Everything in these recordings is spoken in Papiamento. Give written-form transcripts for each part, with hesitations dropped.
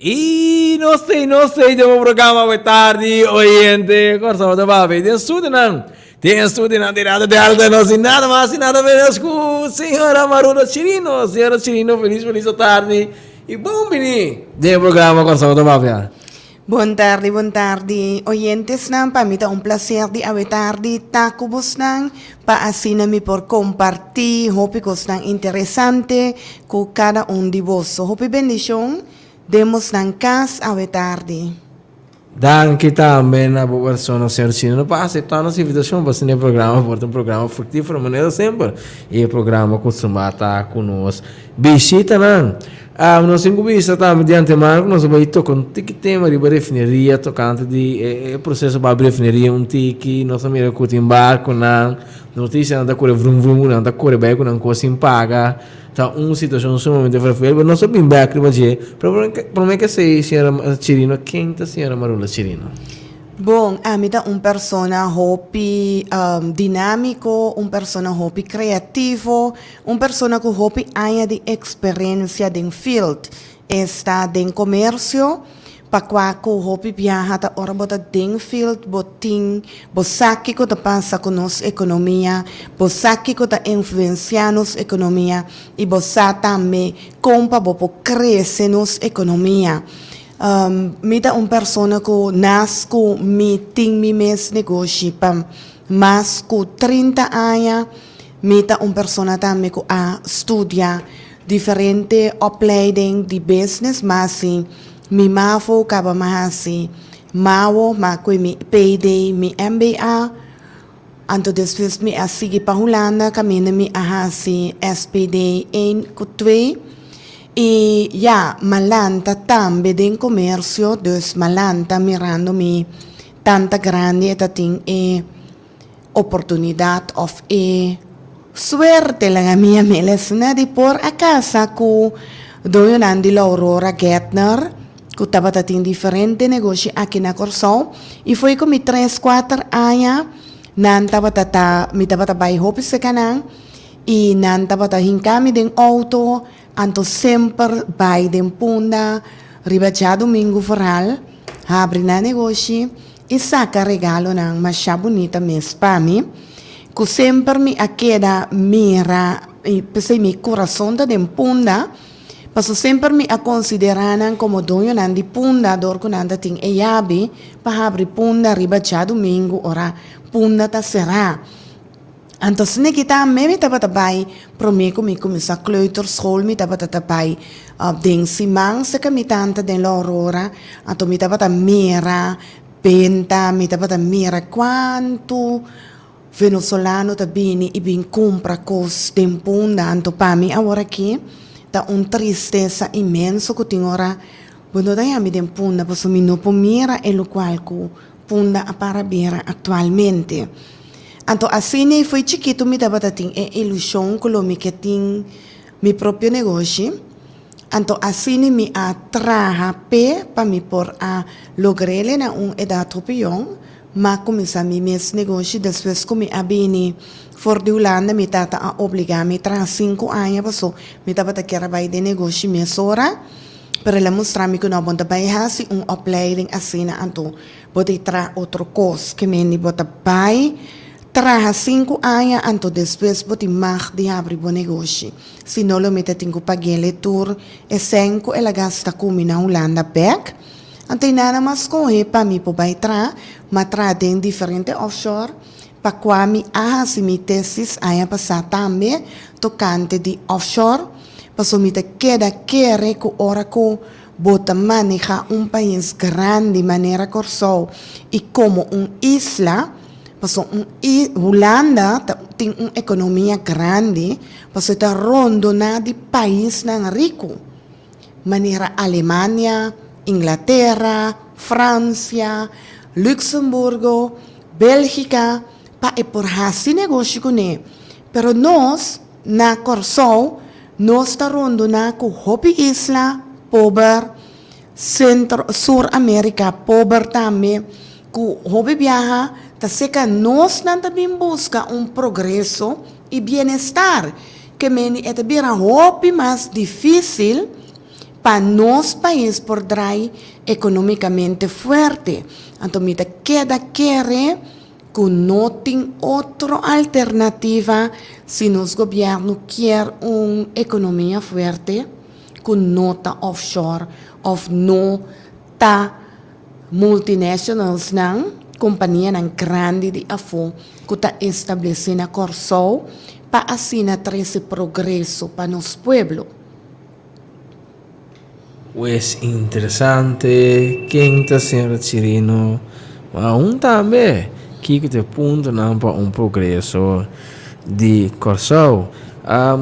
Y nos tei, nos tei den un programa awe tardi, oyente, Kòrsou ta papia. Den studionan, den studionan di Radio Delta, nos tin nada mas y nada menos ku señora Maruda Chirino. Señora Chirino, feliz, feliz tardi y bon bini den e programa Kòrsou ta papia. Bon tardi, bon tardi, oyentesnan. Pa mi ta un placer di awe tardi ta ku bosnan pa asina mi por kompartí hopi kosnan interesante ku kada un di boso. Hopi bendishon den bosnan kas awe tardi. Danki tambe na bo persona, señor Chino, pa aseptá nos invitashon pa asina e programa por ta un programa fruktífero manera semper i e programa kustumá ta ku nos bishitanan. Nos tin ku bisa tambe di antemano ku nos a bai toka un tiki tema riba refineria tokante di e proseso pa abri refineria un tiki. Nos a mira ku tin barkunan, notisianan ta kore vrum vrum ku nan ta kore bai ku nan kos sin paga. Ta un situashon sumamente vervelend, pero nos a bin bek riba dje. Pero prome ke esei, señora Chirino, ken ta señora Marula Chirino? Bon, ami ta un persona hopi dinámiko, un persona hopi kreativo, un persona ku hopi aña di eksperensia den field, esta den komersio, Pa kua ku hopi biaha ta ora bo ta den field bo tin bo sa kiko ta pasa ku nos ekonomia, bo sa kiko ta influensiá nos ekonomia i bo sa tambe kon pa bo por krese nos ekonomia. Mi ta un persona ku nas ku mi tin mi mes negoshi pa mas ku 30 aña. Mi ta un persona tambe ku a studia diferente opleiding di business, ma si mi mavo kaba mi hasi mao, mi a koe mi PD, mi MBA, anto despues mi a sigui pa Hulanda kaminda mi a hasi SPD een ku twee. I ya, mi a lanta tambe den komersio, dus mi a lanta mirando mi tanta grandi e ta tin e oportunidat òf e suerte laga mi a melesna di por a kasa ku doñonan di La Aurora Getner ku tabata tin diferente negoshi aki na Kòrsou i foi ku mi tres kuater aña nan tabata ta mi tabata bai hopi seka nan i nan tabata hinka mi den outo anto semper bai den Punda riba djadumingu vooral habri nan negoshi. I saka regalonan masha bunita mes pa mi, ku semper mi a keda mira, i p'esei mi kurason ta den Punda, pasobra semper mi a konsiderá nan komo doñonan di Punda dor ku nan ta tin e yabi pa habri Punda riba djadumingu ora Punda ta será. Anto sneki tambe mi tabata bai promé ku mi kuminsá kleuterschool mi tabata ta bai den siman serka mi tanta den La Aurora anto mi tabata mira benta mi tabata mira kuantu venezolano ta bini i bin kumpra kos den Punda anto pa mi aworakí ta un tristesa inmenso ku tin ora bo no ta yami den Punda pasobra mi no por mira e lokual ku Punda a para bira aktualmente. Anto asina i fo'i chikitu mi tabata tin e ilushon ku lo mi ke tin mi propio negoshi. Anto asina mi a traha p'e pa mi por a logr'el na un edat hopi yong. M'a kuminsá mi mes negoshi despues ku mi a bini for di Hulanda mi tata a obligá mi traha sinku aña paso mi tabata kier a bai den negoshi mesora. Pero el a mustra mi ku no bo ta bai hasi un opleiding asina anto bo ta traha otro kos ke mende bo ta bai traha sinku aña anto despues bo tin mag di habri bo negoshi si no lo mi ta tin ku pag'el tur e sèn ku el a gasta ku mi na Hulanda bèk anto e nada mas skohe pa mi por bai traha m'a traha den diferente offshore pa kua mi a hasi mi tesis aña pasá tambe tokante di offshore. Pasobra mi ta keda kere ku ora ku bo ta maneha un pais grandi manera Kòrsou i komo un isla, pasobra un i Hulanda ta tin un ekonomia grandi, pasobra e ta rondoná di paisnan riku, manera Alemania, Inglatera, Fransia, Luxemburgo, Bélgika, pa e por hasi negoshi kuné. Pero nos. Na Kòrsou nos ta rondoná ku hopi isla pober, Sentro, Sur Amerika pober tambe, ku hopi biaha ta seka nos nan ta bin buska un progreso i bienestar, ke meni e ta bira hopi mas difísil. pa nos pais por drai economicamente fuerte. Anto mi ta keda kere cu no tin otro alternativa si nos gobierno kier un economia fuerte cu no ta offshore of no ta multinationalsnan, companianan grandi di afo cu ta establece na Corsou pa asina trece progreso pa nos pueblo. Pues interesante ken ta señora Chirino, ma aun tambe kiko ta e puntonan pa un progreso di Kòrsou.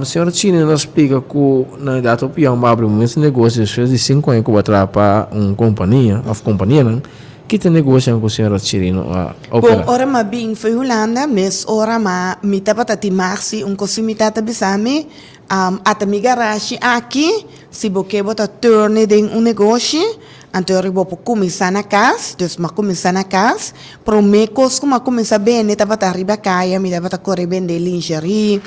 Señora Chirino a splika ku na edat hopi yòn bo abri un mes negoshi despues di sinku aña ku bo a traha pa un kompania òf kompanianan. Ki ta e negoshinan ku señora Chirino a operá? Bon, ora mi a bin fo'i Hulanda mes ora mi tabata tin mag si un kos si mi tata bisa mi, Ata mi garashi aki, si bo ke bo ta turne den un negoshi, anto ora bo por kuminsá na kas, dus mi a kuminsá na kas, promé kos ku mi a kuminsá bende tabata riba kaya, mi tabata kore bende lingerie,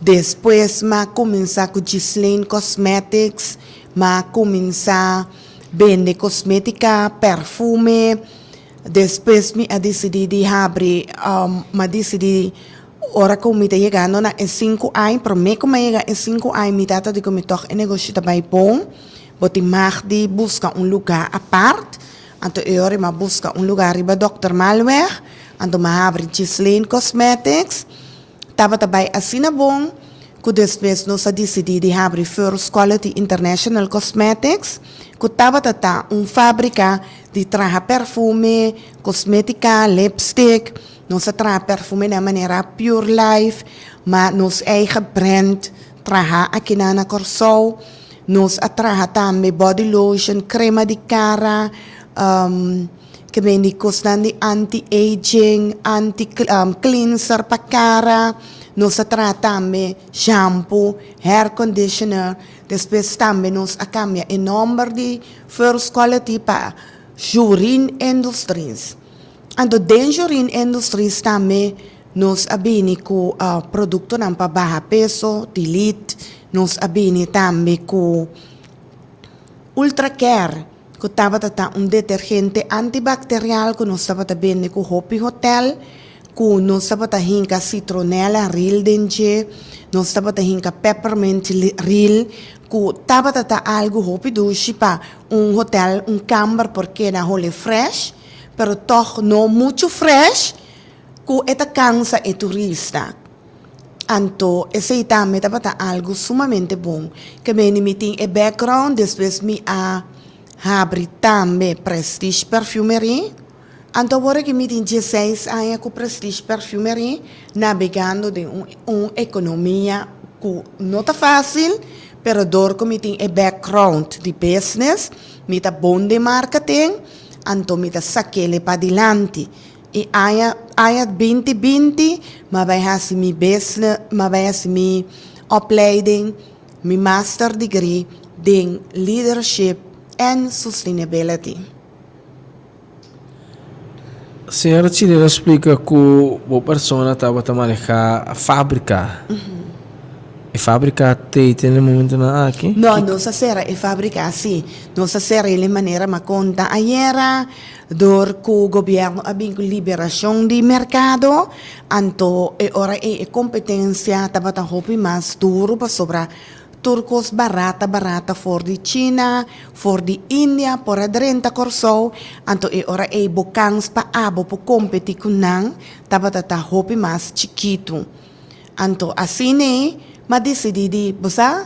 despues mi a kuminsá ku Ghislaine Cosmetics, mi a kuminsá bende kosmétika, perfume, despues mi a disidí di habri, mi a disidí. Ora ku mi ta yegando na e sinku aña, promé ku mi a yega e sinku aña mi tata di ku mi tòg e negoshi ta bai bon, bo tin mag di buska un lugá apart. Anto e ora mi a buska un lugá riba Dòkter Malweg, anto mi a habri Ghislaine Cosmetics. Tabata bai asina bon ku despues nos a disidí di habri First Quality International Cosmetics, ku tabata ta un fábrika di traha perfume, kosmétika, lipstick. Nos a traha perfume na manera Pure Life, ma nos eigen brand traha akinan na Kòrsou. Nos a traha tambe body lotion, krema di kara, ke bende kosnan di anti aging, anti cleanser pa kara. Nos a traha tambe shampoo, hair conditioner. Despues tambe nos a kambia e nòmber di First Quality pa Jurin Industries. Anto den Jorin Industries tambe nos a bini ku produktonan pa baha peso, Delete, nos a bini tambe ku Ultra Care ku tabata ta un detergente antibacterial ku nos tabata bende ku hopi hotel, ku nos tabata hinka citronella ril den dje, nos tabata hinka peppermint ril ku tabata ta algu hopi dushi pa un hotel, un kamber por keda hole fresh. pero tòg no muchu fresh ku e ta kansa e turista. Anto esei tambe tabata algu sumamente bon. Ke meni mi tin e background, despues mi a habri tambe Prestige Perfumery. Anto awor aki mi tin dieseis aña ku Prestige Perfumery nabegando den un un ekonomia ku no ta fásil, pero dor ku mi tin e background di business, mi ta bon den marketing. Anto mi ta sak'ele padilanti. I aña aña binti binti m'a bai hasi mi business, m'a bai hasi mi opleiding, mi master degree den leadership and sustainability. Señora Chileno a splika ku bo persona tabata maneha fabrika. E fabrika tei te na e momentonan aki? No, nos a sera e fabrika si. Nos a sera el e manera m'a konta ayera, dor ku gobièrnu a bin ku liberashon di merkado, anto e ora ei e kompetensia tabata hopi mas duru pasobra tur kos barata barata for di China, for di India por a drenta Kòrsou, anto e ora ei bo kans pa abo por kompetí ku nan tabata ta hopi mas chikitu. Anto asina m'a disidí di, bo sa,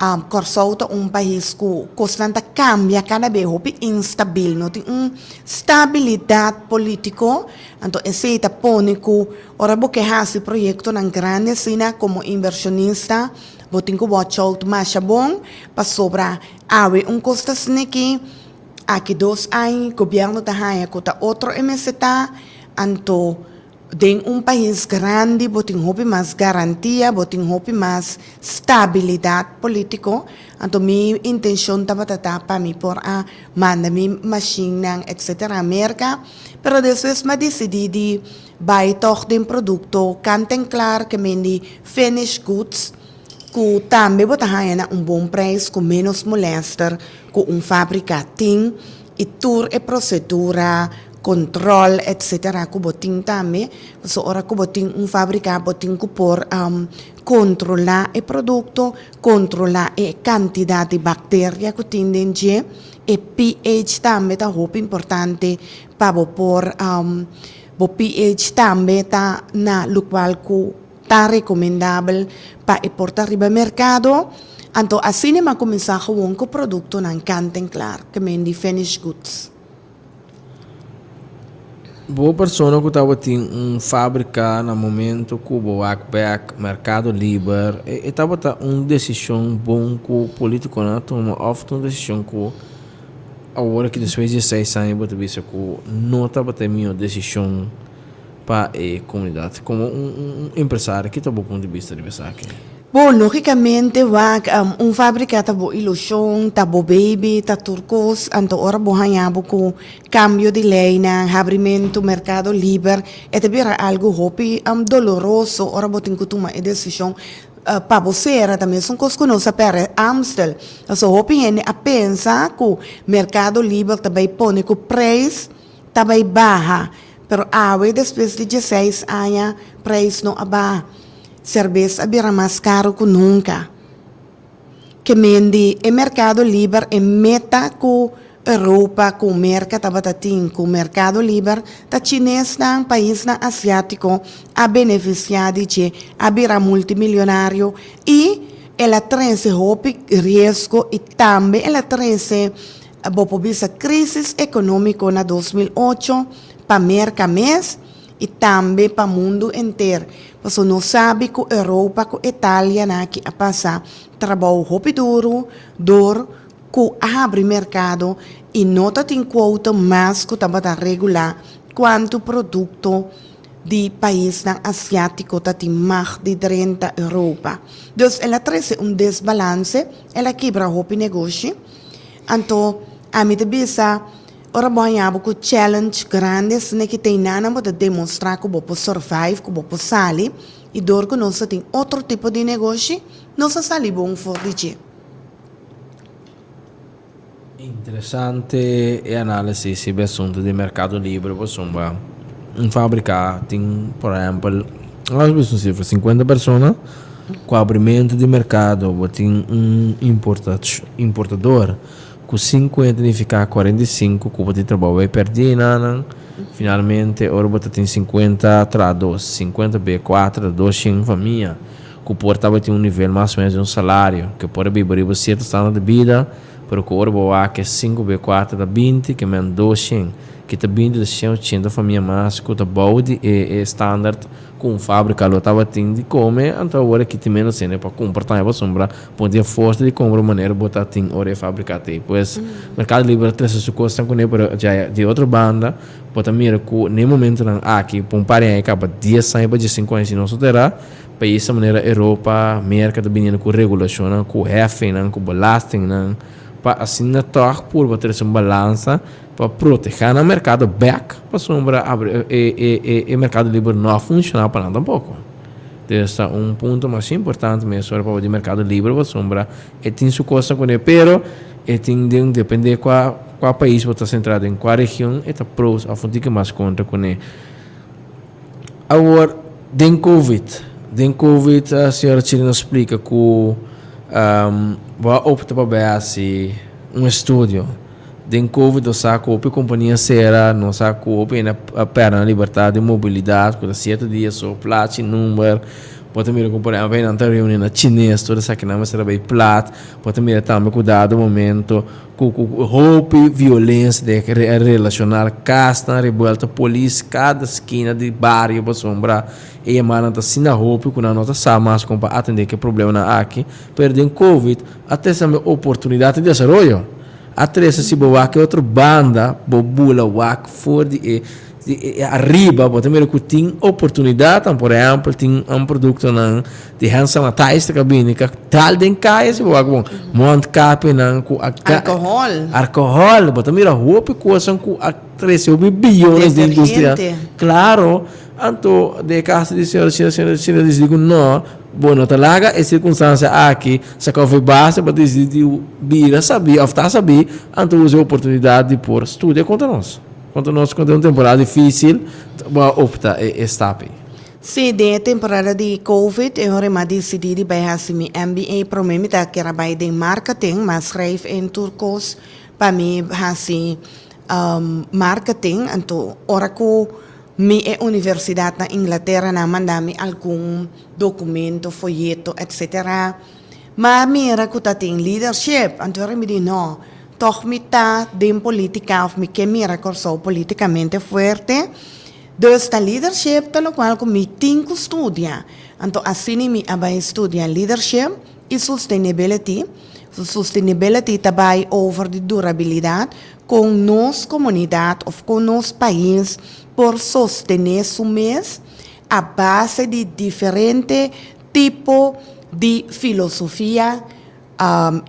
Kòrsou ta un pais ku kosnan ta kambia kada be, hopi instabil, no tin un stabilidat polítiko, anto esei ta pone ku ora bo ke hasi proyektonan grandi asina komo invershonista bo tin ku watch out masha bon pasobra awe un kos ta sneki, aki dos aña gobièrnu ta haña ku ta otro e mester ta, anto. Den un pais grandi bo tin hopi mas garantia, bo tin hopi mas stabilidat politico, anto mi intencion tabata ta pa mi por a manda mi machinnan etcetera Merca, pero despues mi a dicidi di bay tog den producto kant en klaar ke men di finished goods. Ku tambe bo ta haña na un bon prijs ku ménos molèster ku un fábrika tin i tur e prosedura, kontròl etsetera ku bo tin tambe. Pasobra ora ku bo tin un fábrika bo tin ku por kontrolá e produkto, kontrolá e kantidat di bakteria ku tin den dje. E pH tambe ta hopi importante pa bo por bo pH tambe ta na lokual ku Ta recomendabel pa e por ta riba mercado, anto asina mi a cuminsa gewoon cu productonan kant en klaar, ke men di finished goods. Bo persona cu tabatin un fabrica na momento cu bo wak bek mercado liber, e tabata un decision bon cu politiconan a tuma of ta un decision cu awor aki despues di seis aña bo ta bisa cu no tabata e miho decision? Pa e komunidat. Komo un empresario, ki ta bo punto di bista riba esaki? Bo, lógikamente wak, un fábrika ta bo ilushon, ta bo baby, ta tur kos. Anto ora bo haña bo ku kambio di leinan, habrimentu, merkado liber, e ta bira algu hopi doloroso ora bo tin ku tuma e desishon pa bo sera. Ta mesun kos ku nos a pèrdè Amstel. Pasobra hopi hende a pensa ku merkado liber ta bai pone ku preis ta bai baha. Pero awe despues di dieseis aña prijs no a baha. Serbes a bira mas caro cu nunca. Ke men di e mercado liber e meta cu Europa cu Merca tabata tin cu mercado liber ta chinesnan, paisnan asiatico a beneficia di dje, a bira multimilionario y el a trece hopi riesgo y tambe el a trece Bo por bisa crisis economico na 2008 pa Merca mes y tambe pa mundo enter. Paso nos sabi cu Europa cu Italia na aki a pasa trabou hopi duro door cu a habri mercado y no ta tin quota mas cu tabata regula cuanto producto di paisnan asiatico ta tin mag di drenta Europa. Dus el a trece un desbalance, el a kibra hopi negoshi. Anto, ami ta bisa, ora bo haña bo ku challenge grandi asina ki ta einan bo ta demostrá ku bo por survive, ku bo por sali, i dor ku nos ta tin otro tipo di negoshi, nos a sali bon for di dje. Interesante e análisis riba e asuntu di merkado libre pasobra un fábrika tin por ehèmpel, laga nos bisa un sifra, sinkuenta persona. Ku abrimentu di merkado bo tin un importador ku sinkuenta nifiká 45 ku bo tin trabou bai pèrdí nan. Finalmente ora bo ta tin 50 trahadó, 50 be kuater ta 200 famia ku por tabatin un nivel mas o menos di un salario ke por a biba riba sierto standard di bida, pero ku ora bo wak e sinku be kuater ta 20 ke men 200 ke ta 20 ta 180 famia mas ku ta bou di e standard. Ku un fábrika lo tabatin di kome, anto awor aki tin ménos hende pa kumpra tambe pasobra bo tin e forsa di kumpra manera bo ta tin ora e fábrika ta ei. Pues, Merkado Libre a trese su kosnan kuné, pero dja di otro banda bo ta mira ku na e momentunan aki pa un par di aña kaba dies aña pa diesinku aña si nos no ta era, paisnan manera Europa, Merka ta biniendo ku regulashonnan, ku heffingnan, ku belastingnan pa asina tòg purba trese un balansa. Pa protehá nan merkado bèk pasobra e merkado liber no a funshoná pa nan tampoko. Entonces ta un punto mas importante mes ora papia di merkado liber pasobra e tin su kosnan kuné pero e tin den depende kua kua pais bo ta sentrá den kua region e ta pros òf un tiki mas kontra kuné. Awor den covid den covid señora Chirino a splika ku bo a opta pa bai hasi un estudio. Den covid nos sa ku hopi kompania sera, nos sa ku hopi hende a pèrdè nan libertat di mobilidat, ku ta sierto dia so plachi number. Bo ta mira ku por ehèmpel nan ta reuni na chines, tur esakinan mester a bai plat. Bo ta mira tambe ku dado momento ku ku hopi violensia den relacional, kasnan rebuelto, polis kada skina di bario pasobra e yamanan ta asina hopi ku nan no ta sa mas kon pa atendé ku e problemanan aki. Pero den covid a trese tambe oportunidat di desaroyo. A trese si bo wak e otro banda, bo bula wak for di e Ariba bo ta mira ku tin oportunidatnan, por ehèmpel tin un produktonan di hand sanitizer ku a bini ku a dal den kaya si bo wak bon, mondkapjenan ku a Alkohòl. Alkohòl, bo ta mira hopi kosnan ku a trese hopi biyones den industria. Detergente. Klaro, anto den e kaso di señora China, señora China disidi ku no, bo no ta laga e sirkunstansia aki saka òf e base pa disidi di bira sabí òf ta sabí, anto usa e oportunidat di por studia kontra nos. Konta nos kon den un temporada difísil bo a opta e stap ei. Sí, den e temporada di Covid e hora mi a disidí di bai hasi mi MBA. Promé mi ta kier a bai den marketing, m'a schrijf in tur kos pa mi hasi marketing. Anto ora ku mi e universidat na Inglatera nan a manda mi algun dokumento, foyeto, etcetera. M'a mira ku ta tin leadership, anto ora mi di no. Tòg mi ta den polítika òf mi ke mira Kòrsou polítikamente fuerte. Dus ta leadership ta lokual ku mi tin ku studia. Anto asina mi a bai studia leadership i sustainability. Sustainability ta bai over di durabilidat, kon nos komunidat òf kon nos pais por sostené su mes a base di diferente tipo di filosofia,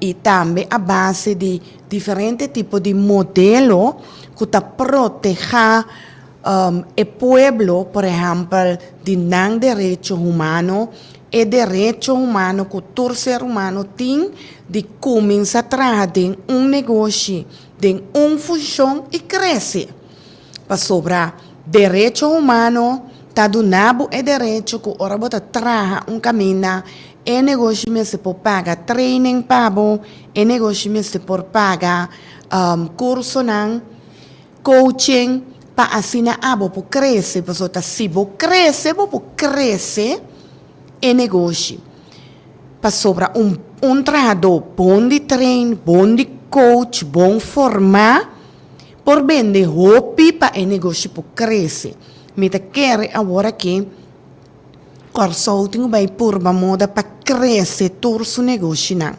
I tambe a base di diferente tipo di modelo ku ta protehá e pueblo, por ehèmpel di nan derecho humano, e derecho humano ku tur ser humano tin di kuminsá traha den un negoshi, den un funshon i krese. Pasobra derecho humano ta duna bo e derecho ku ora bo ta traha un kaminda, e negoshi mester por paga training pa bo, e negoshi mester por paga kursonan, coaching, pa asina abo por krese. Pasobra ta si bo krese bo por krese e negoshi. Pasobra un un trahadó bon di train, bon di coach, bon formá, Por bende hopi pa e negoshi por krese. Mi ta kere awor aki Kòrsou tin ku bai purba moda pa krese tur su negoshinan.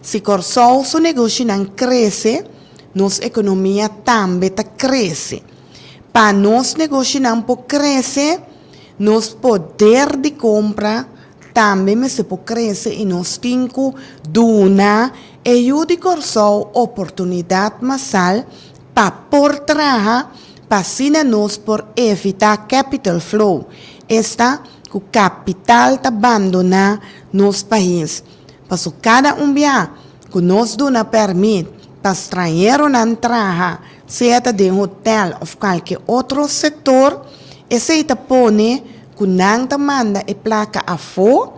Si Kòrsou su negoshinan krese, nos ekonomia tambe ta krese. Pa nos negoshinan por krese, nos poder di kompra Tambe mester por krese i nos tin ku duna e yu di Kòrsou oportunidat masal pa por traha pa asina nos por evitá capital flow, esta ku kapital ta bandoná nos pais. Paso kada un bia ku nos duna pèrmit pa strañeronan traha, sea ta den hotèl òf kualke otro sektor, esei ta pone ku nan ta manda e plaka afó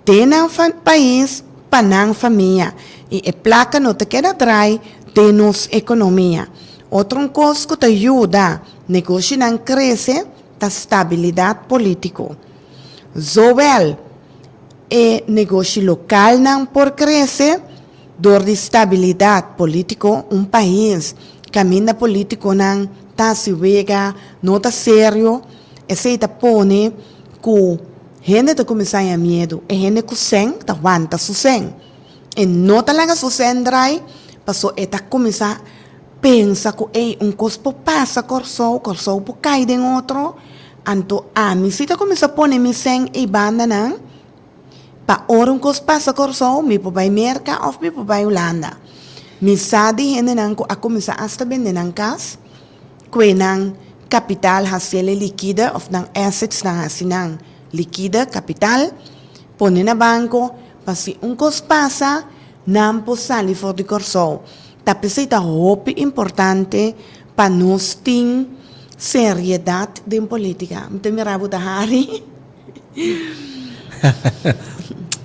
den nan pais pa nan famia i e plaka no ta keda drai den nos ekonomia. Otro un kos ku ta yuda negoshinan krese ta stabilidat polítiko. Zowel e negoshi lokalnan por krese dor di stabilidat polítiko, un pais kaminda polítikonan ta hasi wega no ta serio, Esei ta pone ku hende ta kuminsá haña miedu. E hende ku sèn ta wanta su sèn. E no ta laga su sèn drai paso e ta kuminsá pensa ku ey un kos por pasa Kòrsou, Kòrsou por kai den otro. Anto ami si ta kuminsá pone mi sèn ei bandanan pa ora un kos pasa Kòrsou mi por bai Merka òf mi por bai Hulanda. Mi sa di hendenan ku a kuminsá asta bende nan kas. Kue nan kapital hasiel e likide of nan assets nan hasi nan likide, kapital, pone na banko pa si un kos pasa nan por sali for di Kòrsou. Ta p'esei ta hopi importante pa nos tin seriedat den politika. Mi ta mira bo ta hari.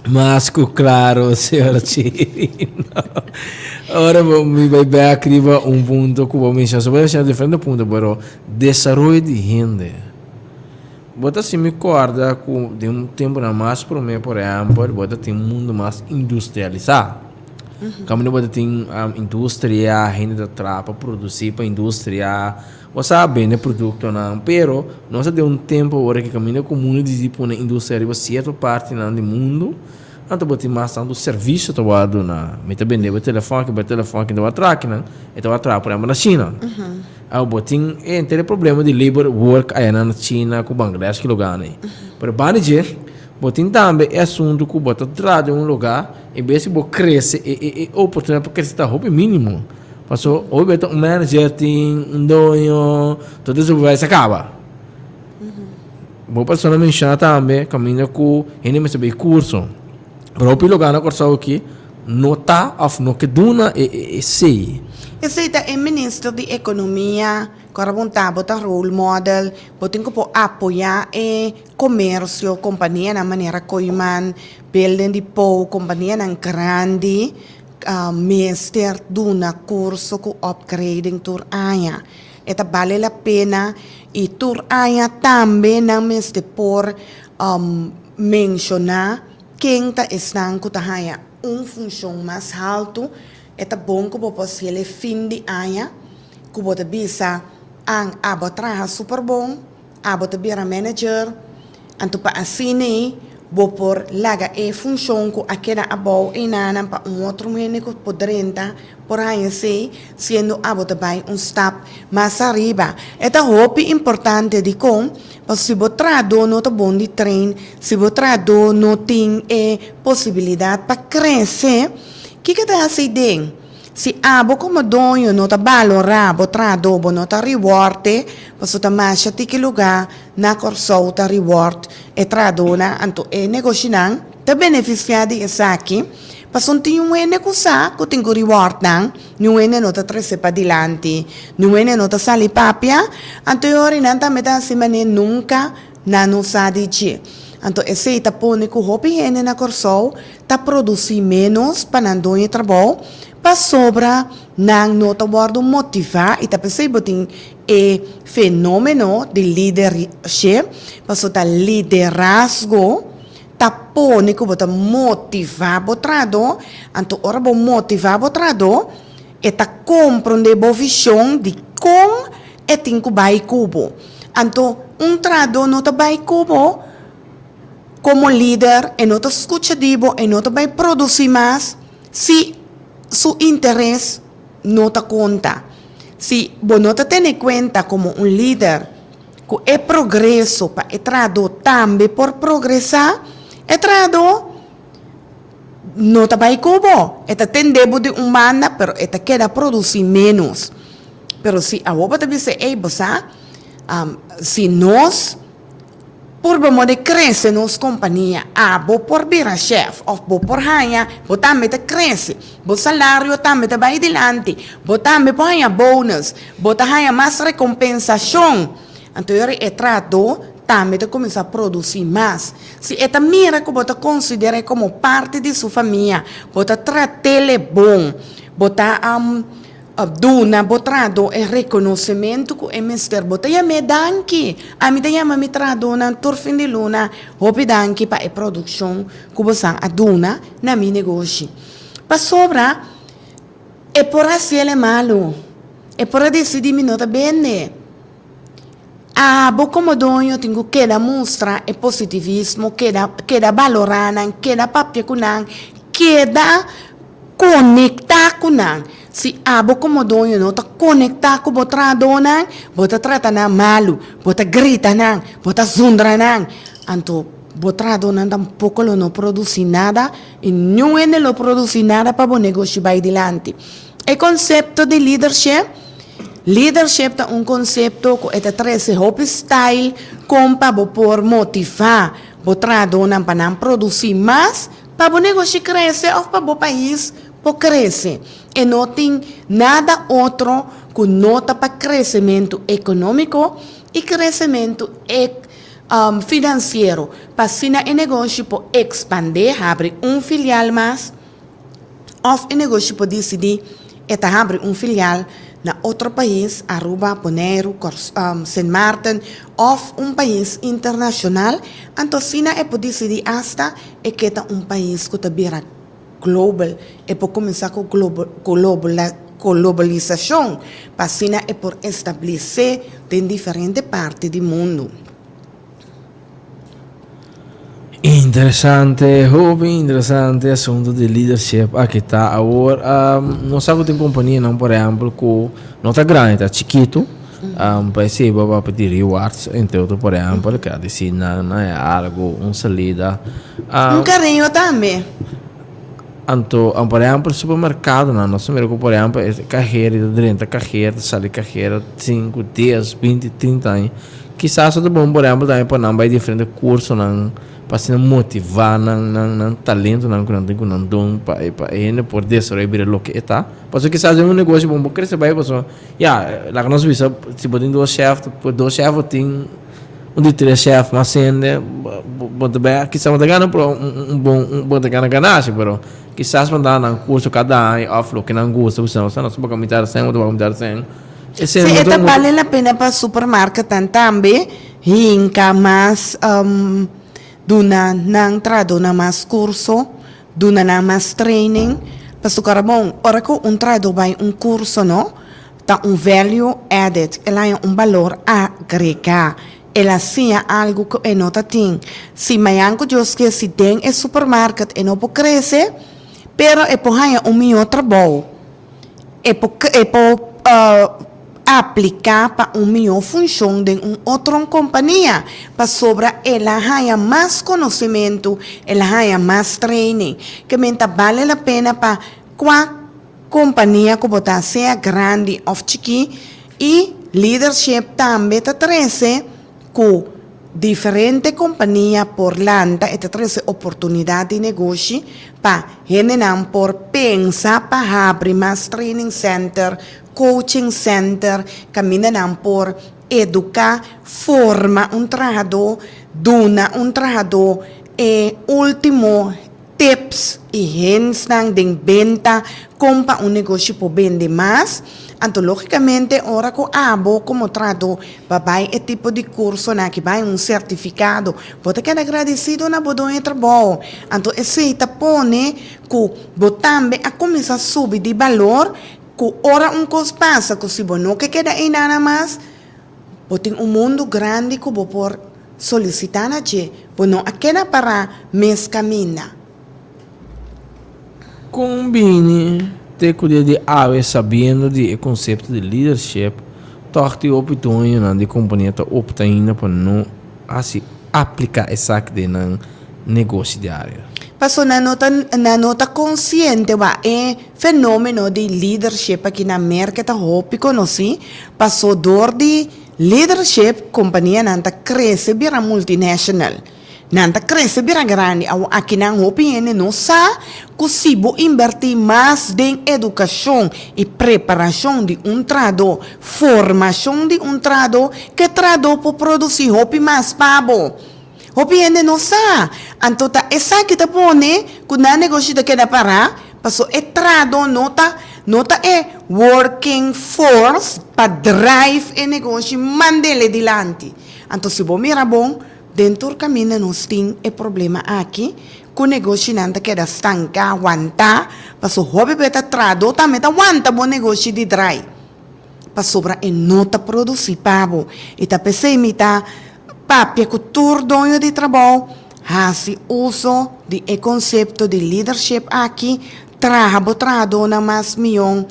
Mas ku klaro, señor Chirino. Ora bo mi bai bek riba un punto ku bo menshona. So bo menshona diferente punto, pero desaroyo di hende. Bo ta hasi mi kòrda ku den un tempunan mas promé, por ehèmpel, bo ta tin un mundu mas industrialisá. Kaminda bo ta tin industria, hende ta traha pa produsí pa industria. Bo sa bende produktonan, pero nos ta den un tempu awor ki kaminda ku mundu disidi pone industria riba sierto partinan di mundu, anto bo tin mas tantu servisio ta wòrdu duna. Mi ta bende bo telefòn aki, bo telefòn aki ta wòrdu traha akinan, e ta wòrdu traha por ehèmpel na China. Awo bo tin e henter e problema di labor work aya na China ku Bangladesh ki lugar nan. Pero banda dje bo tin tambe e asuntu ku bo ta traha den un lugar en bes di bo krese e e e oportunidad pa krese ta hopi minimo. Paso hopi bes ta un manager tin un doño todo e supervisor a kaba. Bo persona menciona tambe caminda cu hende mester bay curso. Pero hopi lugar na Corsou aki no ta of no ke duna e esey. Esey ta e minister di economia cu a rabunta bo ta role model, bo tin cu por apoya e comercio, companianan manera Kooyman, Building Depot, companianan grandi mester duna curso cu upgrading tur aña. E ta bale la pena y tur aña tambe nan mester por menciona ken ta esnan cu ta haya un funcion mas halto. E ta bon cu bo por haciel e fin di aña cu bo ta bisa, An, abo a traha super bon, Abo ta bira manager, anto pa asina bo por laga e funshon ku a keda abou einanan pa un otro hende ku por drenta por haña esei, siendo abo ta bai un stap mas ariba. E ta hopi importante dikon? Pasobra si bo trahadó no ta bon di train, si bo trahadó no tin e posibilidat pa krese, kiko ta hasi den? Si abo komo doño no ta balorá bo trahadó, bo no ta reward e, pasobra ta masha tiki lugá na Kòrsou ta reward e trahadónan, anto e negoshinan ta benefisiá di esaki, pasobra tin un hende ku sa ku tin ku reward nan, niun hende no ta trese padilanti, niun hende no ta sali papia, anto e ora nan tambe ta hasi manera nunka nan no sa di dje. Anto esei ta pone ku hopi hende na Kòrsou ta produsí ménos pa nan doño trabou pasobra nan no ta wòrdu motivá i ta p'esei bo tin e fenómeno di lidership, pasobra ta liderazgo ta pone ku bo ta motivá bo trahadó, anto ora bo motivá bo trahadó e ta komprondé bo vishon di kon e tin ku bai ku bo. Anto un trahadó no ta bai ku bo. Komo lider e no ta skucha di bo, e no ta bai produsí mas si su interes no ta konta. Si bo no ta tene kuenta komo un lider ku e progreso pa e trahadó tambe por progresá, e trahadó no ta bai ku bo. E ta tende bo di un banda pero e ta keda produsí ménos. Pero si awor bo ta bisa, ey bo sa, si nos. Purba moda e krese nos kompania. Abo por bira shèf òf bo por haña, bo tambe ta krese. Bo salario tambe ta bai dilanti. Bo tambe por haña bonus. Bo ta haña mas rekompensashon. Anto e ora e trahadó tambe ta kuminsá produsí mas. Si e ta mira ku bo ta konsider'é komo parti di su famia, bo ta trat'é bon, bo ta Duna bo trahadó e rekonosementu ku e mester. Bo ta yam'é danki. Ami ta yama mi trahadónan tur fin di luna, Hopi danki pa e produkshon ku bosan a duna na mi negoshi. Pasobra e por hasiel e malu. E por a disidí mi no ta bende. Abo komo doño tin ku keda mustra e positivismo, keda keda balorá nan, keda papia ku nan, keda konektá ku nan. Si abo komo doño no ta konektá ku bo trahadónan, bo ta trata nan malu, bo ta grita nan, bo ta zundra nan, anto bo trahadónan tampoko lo no produsí nada i niun hende lo produsí nada pa bo negoshi bai dilanti. E konsepto di lidership. Leadership ta un konsepto ku e ta trese hopi style kon pa bo por motivá bo trahadónan pa nan produsí mas pa bo negoshi krese òf pa bo pais por krese. E no tin nada otro ku no ta pa kresementu ekonómiko i kresementu finansiero pa asina e negoshi por ekspandé, habri un filial mas. Of e negoshi por disidí e ta habri un filial na otro pais, Aruba, Boneiru, Sint Maarten of un pais internashonal, anto asina e por disidí asta e ke ta un pais ku ta bira global, e por kuminsá ku globalisashon pa asina e por establesé den diferente parti di mundu. Interesante, hopi interesante asunto di leadership aki ta. Awor, nos sa ku tin kompanianan, por ehèmpel, ku no ta grandi, ta chikitu. Pa esei bo a papia di rewards, entre otro, por ehèmpel, gradisí nan na e algu, un salida. Un kariño tambe. Anto, por ehèmpel, supermerkadonan, nos ta mira ku, por ehèmpel, e kahero ta drenta kahero, ta sali kahero sinku, dies, binti, trinta aña. Kisas ta bon, por ehèmpel, tambe pa nan bai diferente kursonan pa asina motivá nan, nan, nan talentonan ku nan tin, ku nan don, pa e, pa e hende por desaroyá bira loke e ta. Pasobra kisas den un negoshi bon por krese bai pasobra, ya, laga nos bisa, si bo tin dos shèf, dos shèf bo tin. Un di tres chef mas hende bo ta bay kisas bo ta gana pero un bon bo ta gana ganashi pero kisas bo ta nan curso cada aña of loke nan gusta bo sa nos ta mitar cen bo ta mitar cen Si e ta bale la pena pa supermarketnan tambe hinka mas duna nan trahadónan mas curso duna nan mas training pasobra bon ora ku un trahadó bai un curso no Ta un value added, el haña un balor agregá, el a siña algu ku e no ta tin. Si mañan ku Dios ke si den e supermarket e no por krese, pero e por haña un mihó trabou, e por e por apliká pa un mihó funshon den un otro kompania, pasobra el a haña mas konosementu, el a haña mas training. Ke men ta bale la pena pa kua Kompania ku bo ta sea grandi òf chikí i leadership tambe ta trese ku diferente kompania por lanta, e ta trese oportunidat di negoshi pa hendenan por pensa pa habri mas training center, coaching center, kaminda nan por eduká, forma un trahadó, duna un trahadó e último Tips i hintsnan den benta kon pa un negoshi por bende mas. Anto logicamente ora ku abo komo trahadó ba bai e tipo di kursonan aki, bai un sertifikado, bo ta keda agradesido na bo doño di trabou. Anto esei ta pone ku bo tambe a kuminsá subi di balor ku ora un kos pasa ku si bo no ke keda einan mas, Bo tin un mundu grandi ku bo por solisitá na dje, bo no a keda pará mes kaminda. Kon bini te ku dia di awe sabiendo di e konsepto di leadership, tòg tin hopi doñonan di kompania ta opta ainda pa no hasi apliká esaki den nan negoshi diario? Paso nan no ta nan no ta konsiente wak e fenomeno di leadership aki na Merka ta hopi konosí, paso dor di leadership kompanianan ta krese bira multinational, nan ta krese bira grandi. Awor akinan hopi hende no sa ku si bo inbertí mas den edukashon i preparashon di un trahadó, formashon di un trahadó, ke trahadó por produsí hopi mas pa bo. Hopi hende no sa. Anto ta esaki ta pone ku nan negoshi ta keda pará, paso e trahadó no ta no ta e working force pa drive e negoshi mand'el e dilanti. Anto si bo mira bon, den tur kaminda nos tin e problema aki ku negoshinan ta keda stanká, wantá, paso hopi be ta trahadó tambe ta wanta bo negoshi di drai. Pasobra e no ta produsí pa bo. I ta p'esei mi ta papia ku tur doño di trabou, hasi uso di e konsepto di leadership aki, traha bo trahadónan mas mion,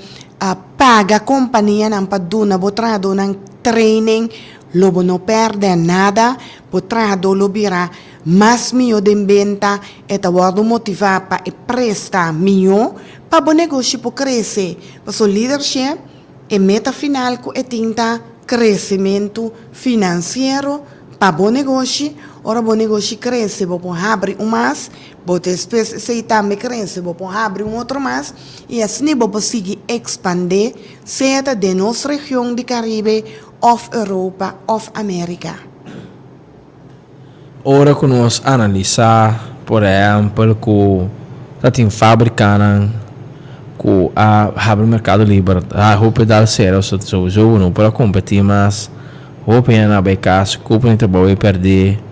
paga kompanianan pa duna bo trahadónan training, lo bo no pèrdè nada, bo trahadó lo bira mas mihó den benta, e ta wòrdu motivá pa e presta mihó pa bo negoshi por krese. Pasobra leadership, e meta final ku e tin ta kresementu finansiero pa bo negoshi. Ora bo negoshi krese, bo por habri un mas, bo despues esei tambe krese, bo por habri un otro mas, i asina bo por sigui ekspandé, sea ta den nos region di Karibe òf Europa òf Amerika. Ora ku nos analisá, por ehèmpel, ku ta tin fábrikanan ku a habri merkado liber, a hopi dal sera, souso bo no por a kompetí mas, hopi hende a bai kas, kupo di trabou e pèrdí.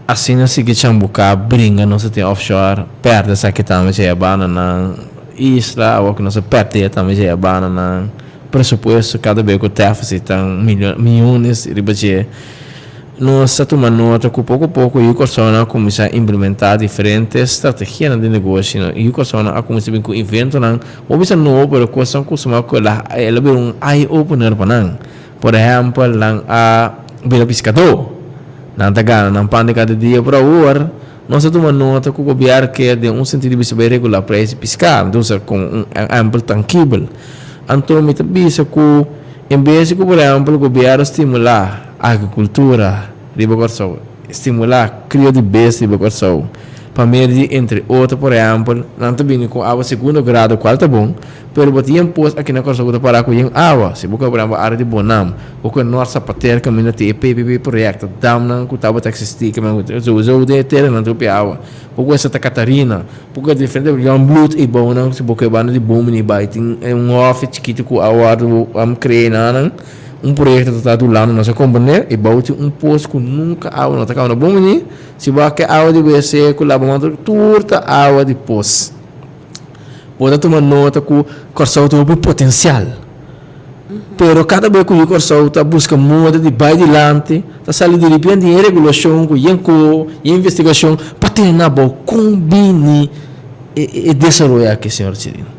Asina sigui chambuká, bringa nos a tin offshore, pèrdè esaki tambe dje a banda nan isla, awor ku nos a pèrdè tambe dje a banda nan presupuesto kada be ku deficit tan miyones riba dje. Nos ta tuma nota ku poko poko yu Kòrsounan a kuminsá implementá diferente strategianan di negoshi. Yu Kòrsounan a kuminsá bin ku inventonan, bo bisa nobo pero kosnan ku suma ku el a bira un eye opener pa nan. Por ehèmpel, nan a bira piskadó. Nan ta gana nan pan di kada dia, pero awor nos a tuma nota ku gobièrnu ke den un sentido bisa bai regulá preis di piská. Mi ta usa komo un ehèmpel tangibel. Anto mi ta bisa ku en bes di ku por ehèmpel gobièrnu stimulá agrikultura riba Kòrsou, stimulá krio di bestia riba Kòrsou pa medio di entre otro por ehèmpel nan ta bini ku awa segundo grado kual ta bon, Pero bo tin yen pos aki na Kòrsou ku ta pará ku yen awa. Si bo kue por ehèmpel área di Bonam, bo kue Nort Sapater kaminda tin e PPP proyekto, damnan ku tabata eksistí kaminda ku souso den e terenan tin hopi awa. Bo kue Santa Catarina, bo kue diferente Jongbloed ei bounan si bo kue banda di Bomini bai tin un hòfi chikitu ku a wòrdu kreá einan. Un proyekto ta ta durando nos a komprendé ei bou tin un pos ku nunka awa no ta kaba na Bomini. Si bo a ke awa di wc ku laba man tur ta awa di pos. Bo ta tuma nota ku Kòrsou tin hopi potensial. Pero kada bes ku yu Kòrsou ta buska moda di bai dilanti, ta sali direpente yen regulashon ku yen ko, yen investigashon pa tene na abou kon bini e desaroyo aki, señor Chirino.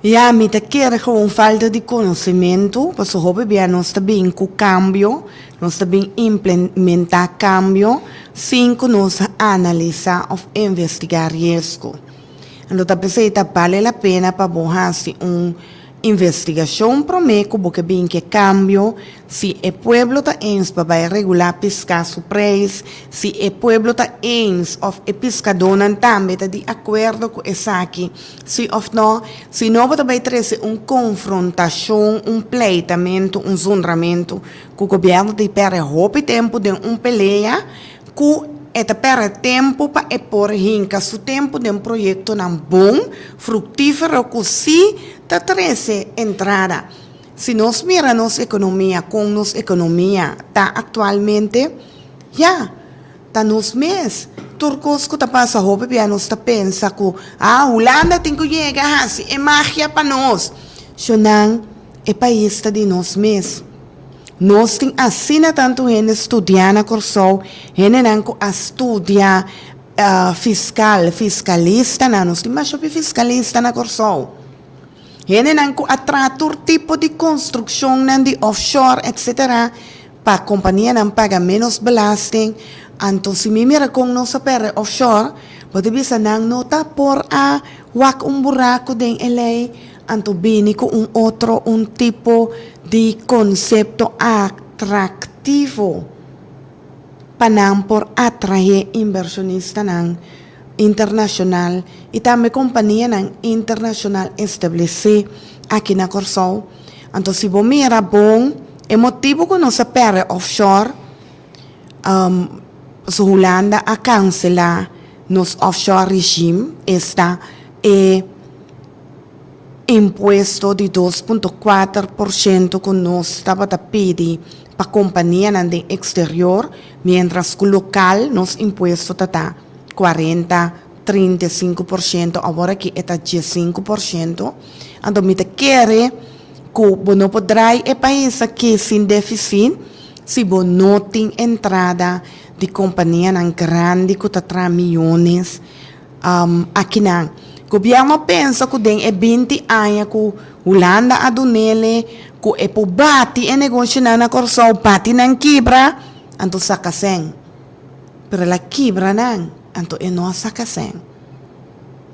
Ya, mi ta kere gewoon falta di konosementu, pasobra hopi bia nos ta bin ku kambio, nos ta bin implementá kambio sin ku nos a analisá òf investigá riesgo. Anto ta p'esei ta bale la pena pa bo hasi un investigashon promé ku bo ke bin ke kambio, si e pueblo ta eens pa bai regulá piská su preis, si e pueblo ta eens òf e piskadónan tambe ta di akuerdo ku esaki, si òf nò. Si no bo ta bai trese un konfrontashon, un pleitamentu, un zundramentu ku gobièrnu ta di pèrdè hopi tempu den un pelea ku e ta pèrdè tempu pa e por hinka su tempu den proyektonan bon, fruktífero ku sí ta trese entrada. Si nos mira nos ekonomia kon nos ekonomia ta aktualmente, ya, ta nos mes. Tur kos ku ta pasa hopi bia nos ta pensa ku, ah, Hulanda tin ku yega hasi e magia pa nos. Shonnan, e pais ta di nos mes. Nos tin asina tantu hende studiá na Kòrsou, hendenan ku a studia fiskal, fiskalistanan, nos tin masha hopi fiskalista na Kòrsou. Hendenan ku a traha tur tipo di konstrukshonnan di offshore etsetera pa kompanianan paga ménos belasting. Anto si mi mira kon nos a pèrdè offshore, bo ta bisa nan no ta por a wak un buraku den e lei, anto bini ku un otro un tipo di konsepto atraktivo pa nan por atraé inbershonistanan internashonal i tambe kompanianan internashonal establesé aki na Kòrsou. Anto si bo mira bon e motibu ku nos a pèrdè offshore, pasobra Hulanda a kanselá nos offshore regime, esta e impuesto di 2.4% ku nos tabata pidi pa kompanianan den eksterior, miéntras ku lokal nos impuesto ta ta 40, 35%, awor aki e ta 15%. Anto mi ta kere ku bo no por drai e pais aki sin defisit si bo no tin entrada di kompanianan grandi ku ta traha miyones Akinan, gobièrnu a pensa ku den e 20 aña ku Hulanda a dun'ele ku e por bati e negoshonan na Kòrsou, bati nan kibra, anto saka sèn. Pero el a kibra nan, anto e no a saka sèn.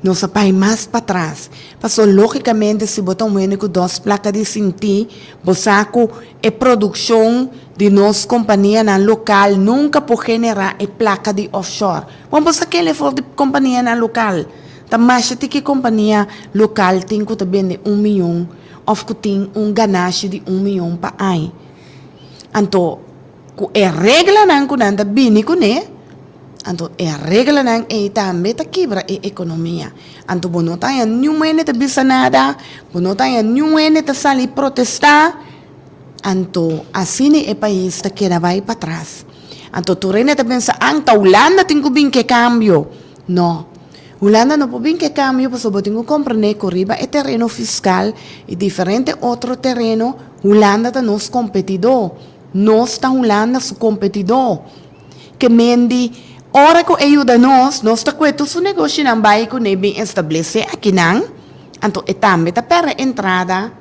Nos a bai mas patras. Pasobra lógikamente si bo ta un hende ku dos plaka di sintí, bo sa ku e produkshon di nos kompanianan lokal nunka por generá e plaka di offshore. Bon bo sa kende for di kompanianan lokal? Ta masha tiki kompania lokal tin ku ta bende un miyon òf ku tin un ganashi di un miyon pa aña. Anto ku e reglanan ku nan ta bini kuné, anto e reglanan ei tambe ta kibra e ekonomia. Anto bo no ta haña niun hende ta bisa nada, bo no ta haña niun hende ta sali protestá. Anto asina e pais ta keda bai patras. Anto tur hende ta pensa, An, ta Hulanda tin ku bin ke kambio. No. Hulanda no por bin ke kambio pasobra bo tin ku komprendé ku riba e tereno fiskal i diferente otro tereno, Hulanda ta nos kompetidó. Nos ta Hulanda su kompetidó. Ke mendi, ora ku e yuda nos, nos ta kue tur su negoshinan bai kuné bin establesé akinan, anto e tambe ta pèrdè entrada.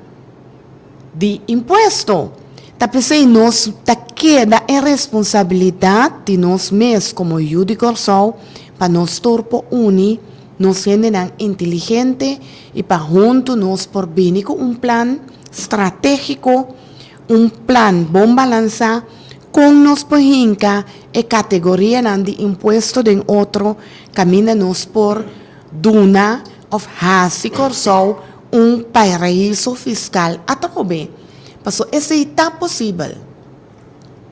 Di impuesto. Ta p'esei nos ta keda e responsabilidat di nos mes komo yu di Kòrsou pa nos tur por uni nos hendenan inteligente i pa huntu nos por bini ku un plan stratégiko, un plan bon balansá kon nos por hinka e kategorianan di impuesto den otro kaminda nos por duna òf hasi Kòrsou un paraiso fiskal atrobe. Paso esei ta posibel.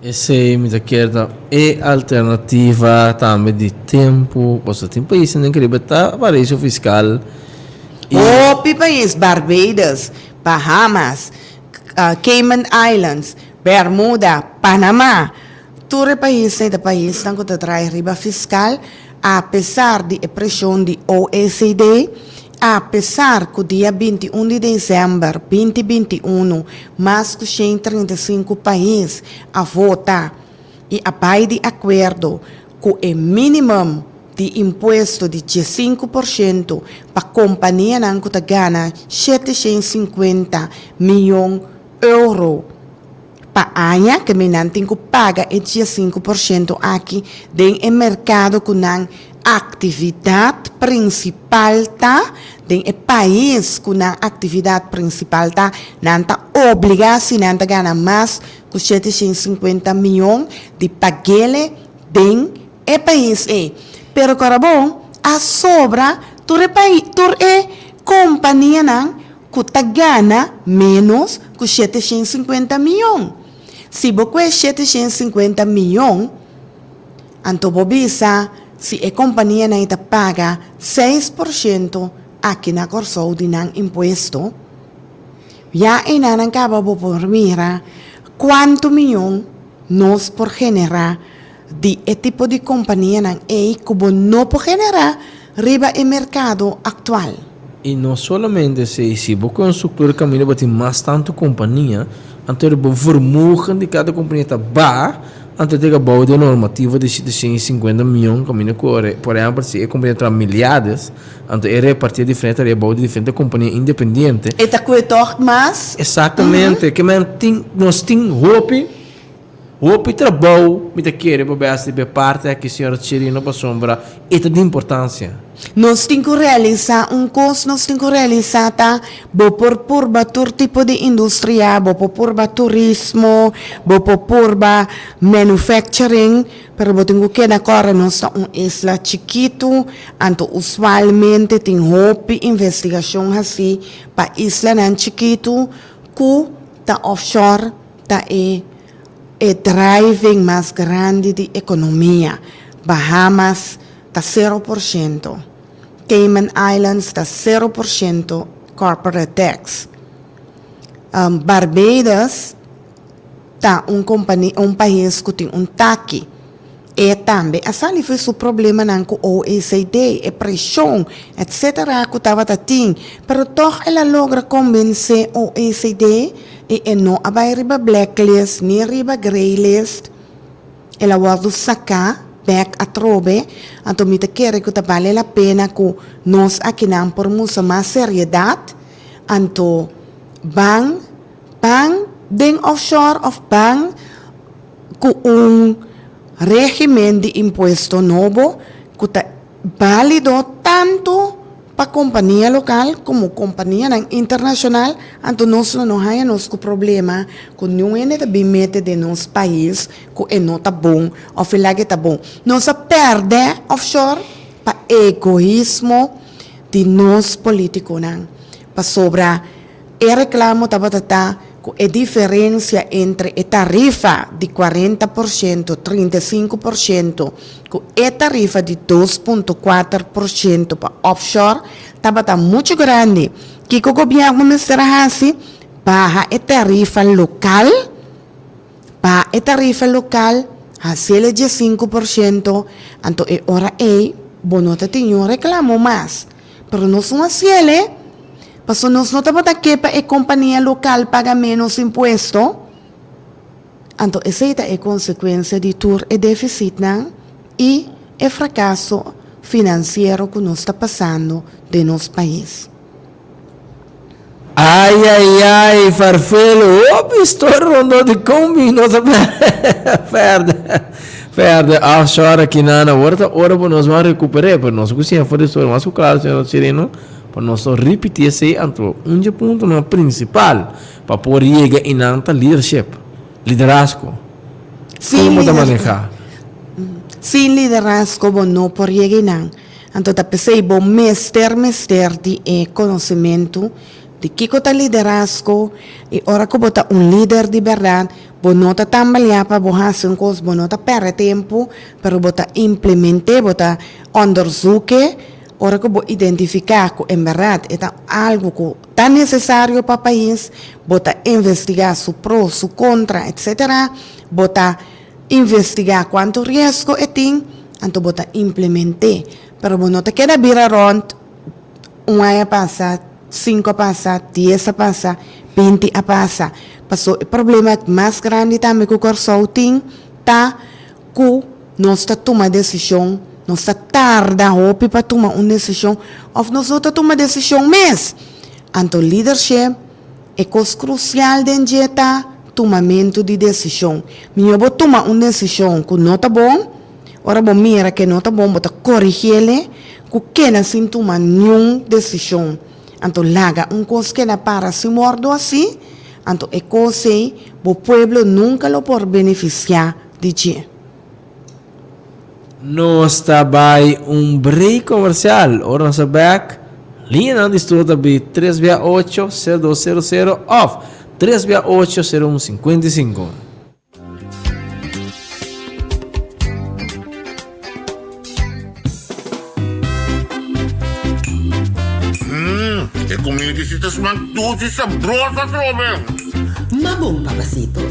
Esei mi ta kier ta e alternativa tambe di tempu, pasobra tin paisnan den Caribe ta paraiso fiskal i. Hopi pais, Barbados, Bahamas, Cayman Islands, Bermuda, Panama, tur e paisnan ta paisnan ku ta traha riba fiskal apesar di e preshon di OECD, apesar ku dia 21 di desèmber 2021 mas ku 135 pais a vota i a bai di akuerdo ku e minimum di impuesto di 15% pa kompanianan ku ta gana 750 mion euro pa aña, ke men nan tin ku paga e 15% aki den e merkado ku nan aktividat prinsipal ta, den e pais ku nan aktividat prinsipal ta, nan ta obligá si nan ta gana mas ku 750 mion di pag'ele den e pais ei. Pero kora bon, a sobra tur e pais, tur e kompanianan ku ta gana ménos ku 750 mion. Si bo kue 750 mion, anto bo bisa si e kompanianan ei ta paga 6% aki na Kòrsou di nan impuesto, ya einan nan kaba bo por mira kuantu mion nos por generá di e tipo di kompanianan ei ku bo no por generá riba e merkado aktual. I no solamente esei, si bo kohe un struktura kaminda bo tin mas tantu kompania, anto bo vermogen di kada kompania ta baha, anto ta yega bou di e normativa di 750 mion kaminda ku por ehèmpel si e kompania traha miliardes, anto e repartié diferente tarea bou di diferente kompania independiente. E ta kohe tòg mas. Eksaktamente, ke men tin nos tin hopi. Hopi trabou mi ta kere pa bes di be parti aki señora Chirino pasobra e ta di importancia. Nos tin ku realisá un kos, nos tin ku realisá ta bo por purba tur tipo di industria, bo por purba turismo, bo por purba manufacturing, pero bo tin ku keda kòrda nos ta un isla chikitu, anto usualmente tin hopi investigashon hasí pa islanan chikitu ku ta offshore. Ta e e driving mas grandi di ekonomia. Bahamas ta 0%. Cayman Islands ta 0% corporate tax. Barbados ta un kompani un pais ku tin un taki. E tambe a sali for su problemanan ku OECD, e preshon, etc. Ku tabata tin. Pero tòg el a logra kombensé OECD i e no a bai riba blacklist ni riba greylist. El a wòrdu saká bèk atrobe. Anto mi ta kere ku ta bale la pena ku nos akinan por mustra mas seriedat. Anto ban ban den offshore òf ban. Ku un régimen di impuesto nobo ku ta bálido tantu pa kompania lokal komo kompanianan internashonal, anto nos lo no haña nos ku problema ku niun hende ta bin mete den nos pais ku e no ta bon òf e laga e ta bon. Nos a pèrdè offshore pa egoismo di nos polítikonan pasobra E reklamo tabata ta ku e diferensia entre e tarifa di 40%, 35% ku e tarifa di 2.4% pa offshore tabata muchu grandi. Kiko gobièrnu mester a hasi? Baha e tarifa lokal, baha e tarifa lokal, hasiel e 15%, anto e ora ei bo no ta tin niun reklamo mas. Pero nos no hasiel e. Pasobra nos no tabata ke pa e kompania lokal paga ménos impuesto. Anto esei ta e konsekuensia di tur e defisitnan i e frakaso finansiero ku nos ta pasando den nos pais. Ai ai ai. Ai, Farfelo, hopi storia rondó di kon bin nos a pèrdè pèrdè offshore akinan. Awor ta ora pa nos ban rekuper'é, pero nos ku siña for di storia mas ku klaro, señor Chirino, pa nos no ripití esei. Anto un dje puntonan prinsipal pa por yega einan ta leadership, liderazgo. Sin Kon bo ta liderazgo. manehá? Sin liderazgo bo no por yega einan. Anto ta p'esei bo mester mester di e konosementu di kiko ta liderazgo i ora ku bo ta un lider di bèrdat bo no ta tambaleá pa bo hasi un kos, bo no ta pèrdè tempu, pero bo ta implement'é, bo ta onderzoek'é ora ku bo identifiká ku en bèrdat e ta algu ku ta nesesario pa pais, bo ta investigá su pro, su kontra, etsetera, bo ta Investigá kuantu riesgo e tin, anto bo ta implement'é. Pero bo no ta keda bira rònt un aña pasa, sinku a pasa, dies a pasa, binti a pasa. Paso e problema mas grandi tambe ku Kòrsou tin ta ku nos ta tuma desishon, nos ta tarda hopi pa tuma un desishon òf nos no ta tuma desishon mes. Anto leadership. E kos krusial den dje ta tumamentu di desishon. Mihó bo tuma un desishon ku no ta bon, ora bo mira ke no ta bon bo ta korigiel ku keda sin tuma niun desishon. Anto laga un kos keda para sin wòrdu hasi, anto e kos ei bo pueblo nunka lo por benefisiá di dje. Nos ta bai un break comercial. Ora nos ta back, liñanan di studio ta bi tres bia ocho, sero dos sero sero of tres bia ocho, sero un sinkuenta i sinku. Mmm, e comida di si ta smaak dulce y sabroso atrobe. Ma bon, papacito,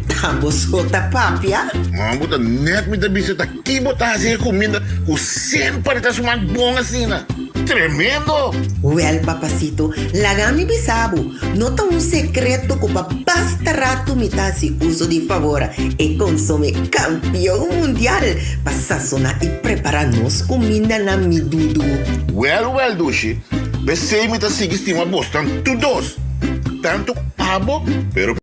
ta bo so ta papia? Ma bo ta net mi ta bisa ta ki bo ta haci e cuminda cu semper ta smaak bon asina. Tremendo! Wel, papacito, laga mi bisa bo, no ta un secreto cu pa basta rato mi ta haci uso di Favora, e consome campeon mundial, pa sazona y prepara nos cuminda na mi dudu. Wel, wel, dushi, p'esey mi ta sigui stima bosnan tur dos, tanto abo, pero.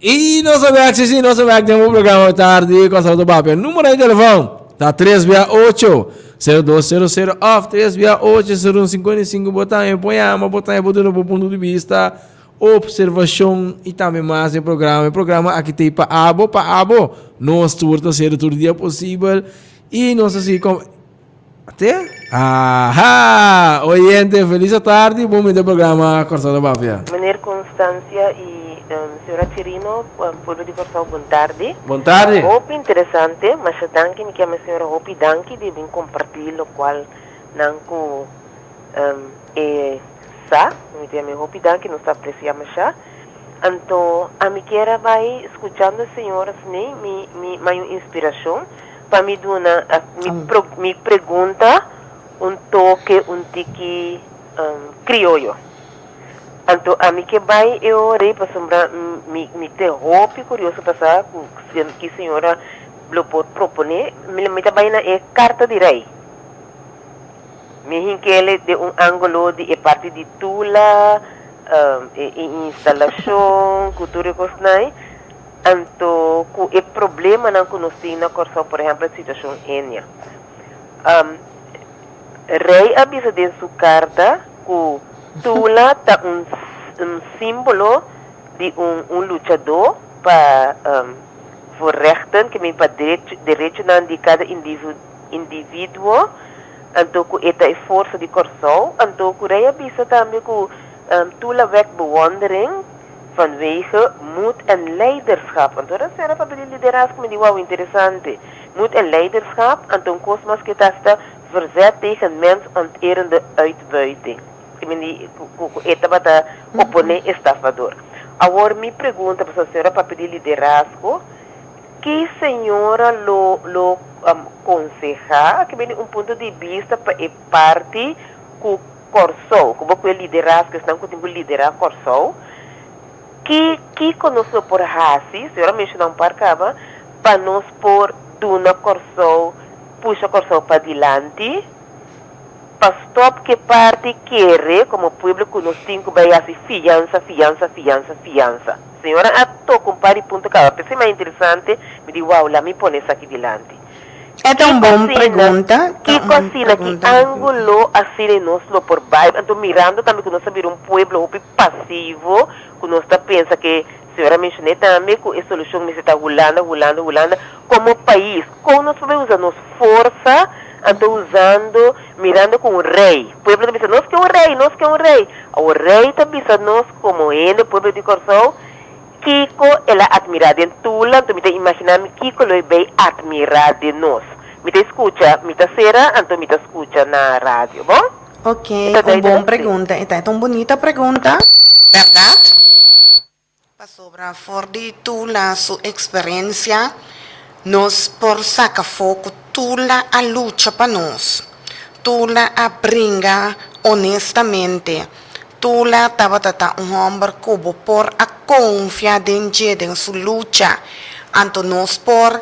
I nos a bek, si si, nos a bek den bo programa tardi Kòrsou ta Papia. Numero di telefòn ta 3 bia 8 0200 òf 3 bia 8 0155. Bo tambe por yama, bo tambe por duna bo punto di bista, observashon i tambe mas den programa. E programa aki ta ei pa abo, pa abo. Nos tur ta hasiendo tur dia posibel i nos ta sigui kom. Ate? Aha! Oyente, feliz atardi, bon bini den programa Kòrsou ta Papia. Meneer Constancia y señora Chirino, pueblo di Kòrsou bon tardi. Bon tardi. Hopi interesante, masha danki, mi kier mi señora hopi danki di bin comparti locual nan cu e sa, mi kier mi hopi danki, nos ta aprecia masha. Anto ami kier a bai scuchando señora Sney, mi mi mi hay un inspiracion. Pa mi duna mi mi pregunta un toke un tiki crioyo. Anto ami ke bai e ora ei pasobra mi mi te hopi curioso pa sa cu ki señora lo por propone. Mi ta bai na e carta di rey. Mi hinkele den un angulo di e parti di Tula, e instalacion cu tur e cosnan ei. Anto ku e problemanan ku nos tin na Kòrsou, por ehèmpel situashon Enia. Rei a bisa den su karta ku Tula ta un un símbolo di un un luchadó pa voor rechten, ke men pa derechonan di kada individuo, anto ku e ta e forsa di Kòrsou. Anto ku Rei a bisa tambe ku Tula wekt bewondering Vanwege moed en leiderschap. Anto ora sera papia di liderazgo mi di wou interesante. Moed en leiderschap, anto un kos mas ke ta sta verzet tegen mensonterende uitbuiting. Ki mi di ku ku e tabata opone estafador. Awor mi pregunta pasobra sera papia di liderazgo, ki señora lo lo konseha ki bini un punto di bista pa e parti ku Kòrsou, ku bo ku e liderazgo, esnan ku tin ku liderá Kòrsou, ki kiko nos lo por hasi, señor a menshoná un par kaba, pa nos por duna Kòrsou, pusha Kòrsou padilanti, pa stòp ku e parti kere komo pueblo ku nos tin ku bai hasi fiansa, fiansa, fiansa, fiansa. Señor a toka un par di punto kaba, p'esei mas interesante, mi di wou, laat mi pone esaki dilanti. E ta un Kiko bon asina, pregunta, ta kiko un asina, ki pregunta. ángulo asina nos lo por bai? Anto mirando tambe ku nos a bira un pueblo hopi pasivo, ku nos ta pensa ke, señora menshoné tambe ku e solushon mester ta Hulanda, Hulanda, Hulanda, komo pais, kon nos por bai usa nos forsa, anto usando, mirando ku un rei, pueblo ta bisa nos ke un rei, nos ke un rei, awor rei ta bisa nos komo hende, pueblo di Kòrsou, Kiko el a atmirá den Tula, anto mi ta imaginá mi kiko lo e bay atmirá den nos. Mi ta skucha, mi ta sera, anto mi ta skucha na radio, bon? Ok, E ta un bon duidelijk? Sí. pregunta. E ta un bunita pregunta, bèrdat? Pasobra for di Tula su eksperensia nos por saka afó ku Tula a lucha pa nos. Tula a bringa honestamente. Tula tabata ta un hòmber ku bo por a konfia den dje den su lucha. Anto nos por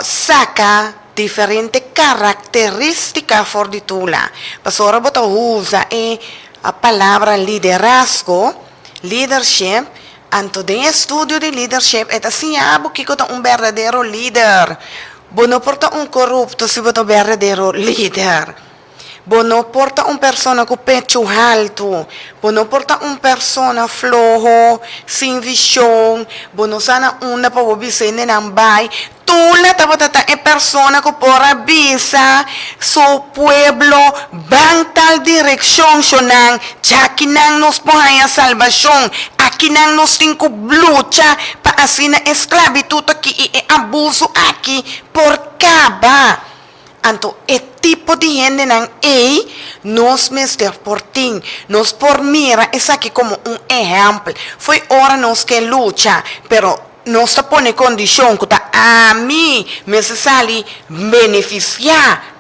saka diferente karakterístika for di Tula. Pasobra bo ta usa e palabra liderazgo, leadership, anto den e studio di leadership e ta siña bo kiko ta un berdadero lider. Bo no por ta un korupto si bo ta un berdadero lider. Bo no por ta un persona ku pechu haltu. Bo no por ta un persona floho, sin vishon. Bo no sa na unda pa bo bisa hendenan bai. Tula tabata ta e persona ku por a bisa su pueblo, Ban tal direkshon, shonnan, djakinan nos por haña salbashon. Akinan nos tin ku lucha pa asina e sklabitut aki i e abusu aki por kaba. Anto e tipo di hendenan ei nos mester por tin. Nos por mira esaki komo un ehèmpel. Fo'i ora nos ke lucha, pero nos ta pone kondishon ku ta ami mester sali benefisiá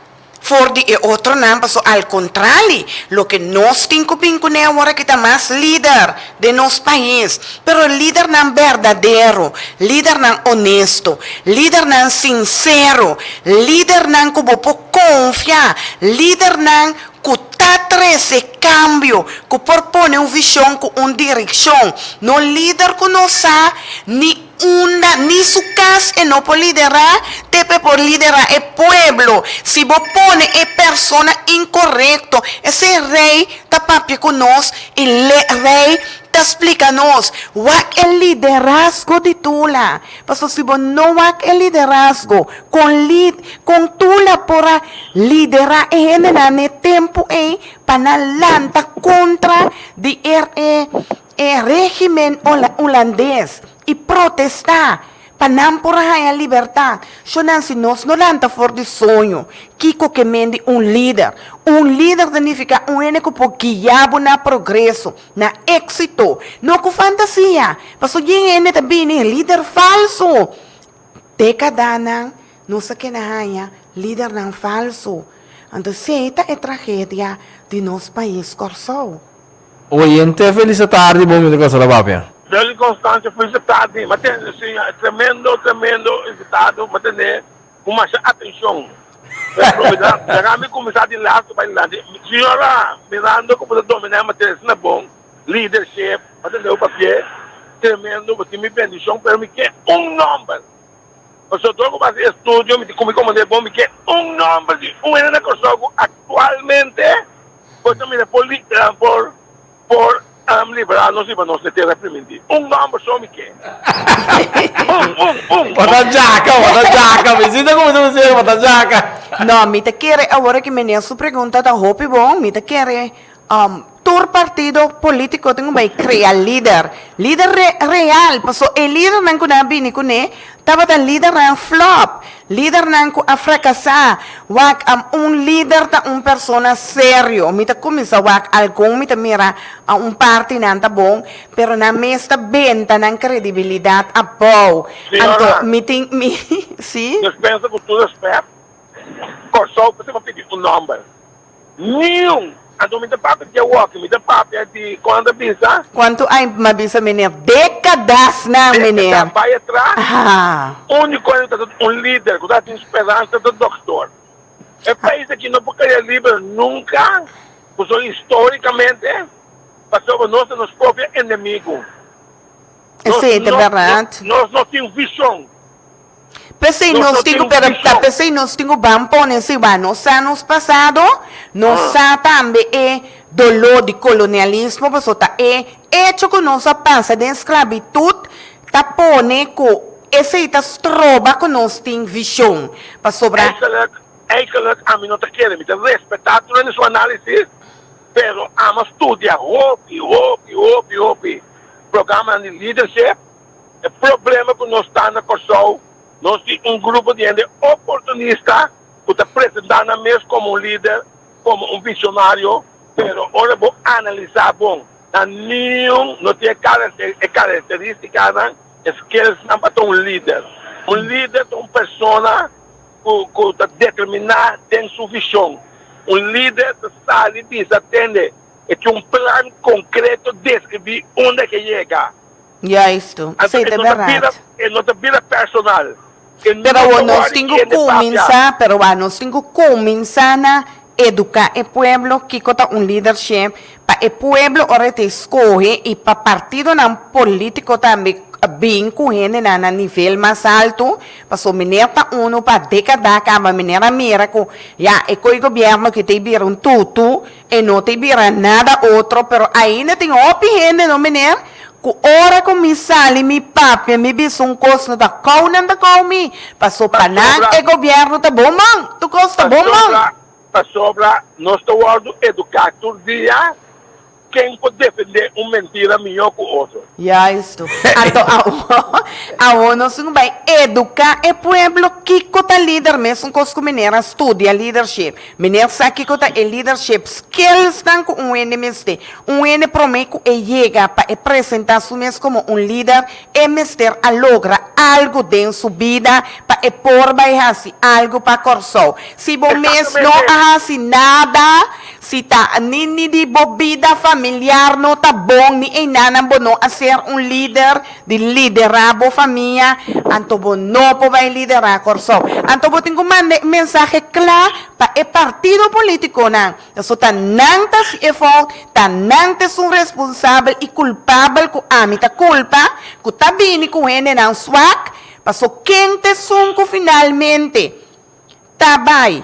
for di e otronan, pasobra al kontrali, loke nos tin ku bin kuné awor aki ta mas lider den nos pais. Pero lidernan berdadero, lidernan honesto, lidernan sinsero, lidernan ku bo por konfia, lidernan ku ta trese kambio, ku por pone un vishon ku un direkshon. No lider ku no sa ni. unda, ni su kas e no por liderá, te p'e por liderá e pueblo. Si bo pone e persona inkorekto, esei rei ta papia ku nos i rei ta splika nos, wak e liderazgo di Tula. Pasobra si bo no wak e liderazgo, kon lid, kon Tula por a liderá e hendenan n'e tempu ei pa nan lanta kontra di e e e régimen hulandes i protestá pa nan por a haña libertat. Shonnan, si nos no lanta for di soño, kiko ke men di un lider? Un lider ta nifiká un hende ku por guia bo na progreso, na éksito, no ku fantasia. Pasobra yen hende ta bini lider falsu. Dékadanan nos a keda haña lidernan falsu. Anto esei ta e tragedia di nos pais Kòrsou. Oyente felis tardi bon mi ta gosa la papia. Belly Constancia felis tardi ma tende si tremendo tremendo invitado ma tende ku masha atencion laga mi kuminsa di lastu bai dilanti señora mirando ku bo ta domina e materia asina bon leadership ma tende bo papia tremendo bo tin mi bendicion pero mi ke un nomber pasobra dor ku bo hasi estudio mi tin mi bon mi ke un nomber di un hende na Kòrsou ku aktualmente Bo ta mira por por por libra nos riba nos den tera primintí. Un nomber so mi ke. Un, un, un. Bo ta djaka, bo ta djaka. Mi sinta como ta bisa, bo ta djaka. No, mi ta kere awor ki meneer su pregunta ta hopi bon. Mi ta kere tur partido politico tin cu bay crea lider. Lider real, paso e lidernan cu nan a bini cune tabata lidernan flop, lidernan cu a fracasa. Wak, un lider ta un persona serio. Mi ta cuminsa wak algun, mi ta mira un parti nan ta bon, pero nan mes ta benta nan credibilidad abou. Anto mi tin, mi, si? Despensa cu tur respet, Corsou por pidi un nomber. Niun! Anto mi ta papia di awoki, mi ta papia di kon nan ta bisa. Kuantu ai m'a bisa meneer? Dekadasnan meneer. Dekada bai atras, uniko hende ku ta un lider ku ta tin speransa ta doktor. E pais aki no por kaya liber nunka, pasobra historikamente pasobra nos ta nos propio enemigu. Esei ta bèrdat. Nos no tin vishon. P'esei nos tin ku pero ta p'esei nos tin ku ban pone si wak nos sa nos pasado, nos sa tambe e doló di kolonialismo pasobra ta e echo ku nos a pasa den sklabitut ta pone ku esei ta stroba ku nos tin vishon pasobra. Eigenlijk, eigenlijk ami no ta kere, mi ta respetá tur hende su análisis, pero ami a studia hopi, hopi, hopi, hopi programanan di leadership. E problema ku nos ta na Kòrsou, nos tin un grupo di hende oportunista ku ta presentá nan mes komo un lider, komo un visionario, pero ora bo analisá bon, nan niun no tin e karakterístikanan, e skillsnan pa ta un lider. Un lider ta un persona ku ku ta determiná den su vishon. Un lider ta sali bisa, tende, e tin un plan konkreto deskribí unda ke yega. Juisto, Anto esei e ta no ta bira, bèrdat. e no ta bira personal. E no Pero ta awor nos wòri tin ku hende papia. kuminsá, pero wak nos tin ku kuminsá na eduká e pueblo kiko ta un leadership, pa e pueblo ora e ta skohe i pa partidonan polítiko tambe bin ku hendenan na nivel mas altu, pasobra meneer ta unu pa dékada kaba meneer a mira ku ya e koe gobièrnu aki ta bira un tutu, E no ta bira nada otro, pero ainda tin hopi hende no meneer, cu ora cu mi sali mi papia mi bisa un cos no ta cou nan ta cou mi, paso pa nan e gobierno ta bon man, tur cos ta bon man. Pasobra nos ta wordo educa tur dia ken por defende un mentira miho cu otro. Juisto. Anto awor, awor nos tin cu bay educa e pueblo kico ta lider, mesun cos cu meneer a studia leadership. Meneer sa kiko ta e leadership skillsnan ku un hende mester. Un hende promé ku e yega pa e presentá su mes komo un lider, e mester a logra algu den su bida pa e por bai hasi algu pa Kòrsou. Si bo mes no a hasi nada, si. Si ta ni ni di bo bida familiar no ta bon ni einanan bo no a ser un lider di lidera bo famia, anto bo no por bai lidera Kòrsou. Anto bo tin ku manda e mensahe kla pa e partido politikonan. Pasobra ta nan ta hasi e fout, ta nan ta esun responsabel i kulpabel ku ami ta kulpa, ku ta bini ku hendenan swak, pasobra ken ta esun ku finalmente ta bai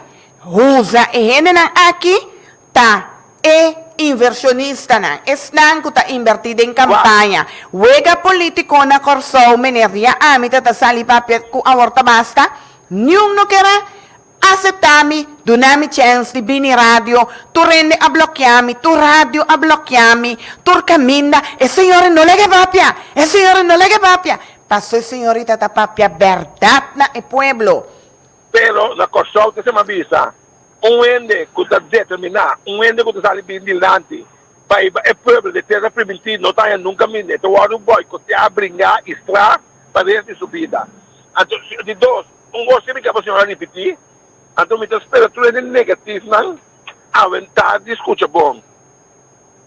usa e hendenan aki ta e inversionistanan, esnan ku ta invertí den kampaña. Wega polítiko na Kòrsou, meneer dia ami ta ta sali papia ku awor ta basta, niun no ker a aseptá mi, duna mi chèns di bini radio, tur hende a blòkiá mi, tur radio a blòkiá mi, tur kaminda, e señora no laga papia, e señora no laga papia. Paso e señorita ta papia bèrdat na e pueblo. Pero na Kòrsou ta sema bisa, un hende ku ta determiná, un hende ku ta sali bin dilanti pa hiba e pueblo den tera primintí no ta haña nunka minde. E ta wòrdu bòikoteá, bringá i straf pa res di su bida. Anto, di dos, un kos ku mi ke pa señora ripití, anto mi ta spera tur hende negatifnan awentá di skucha bon.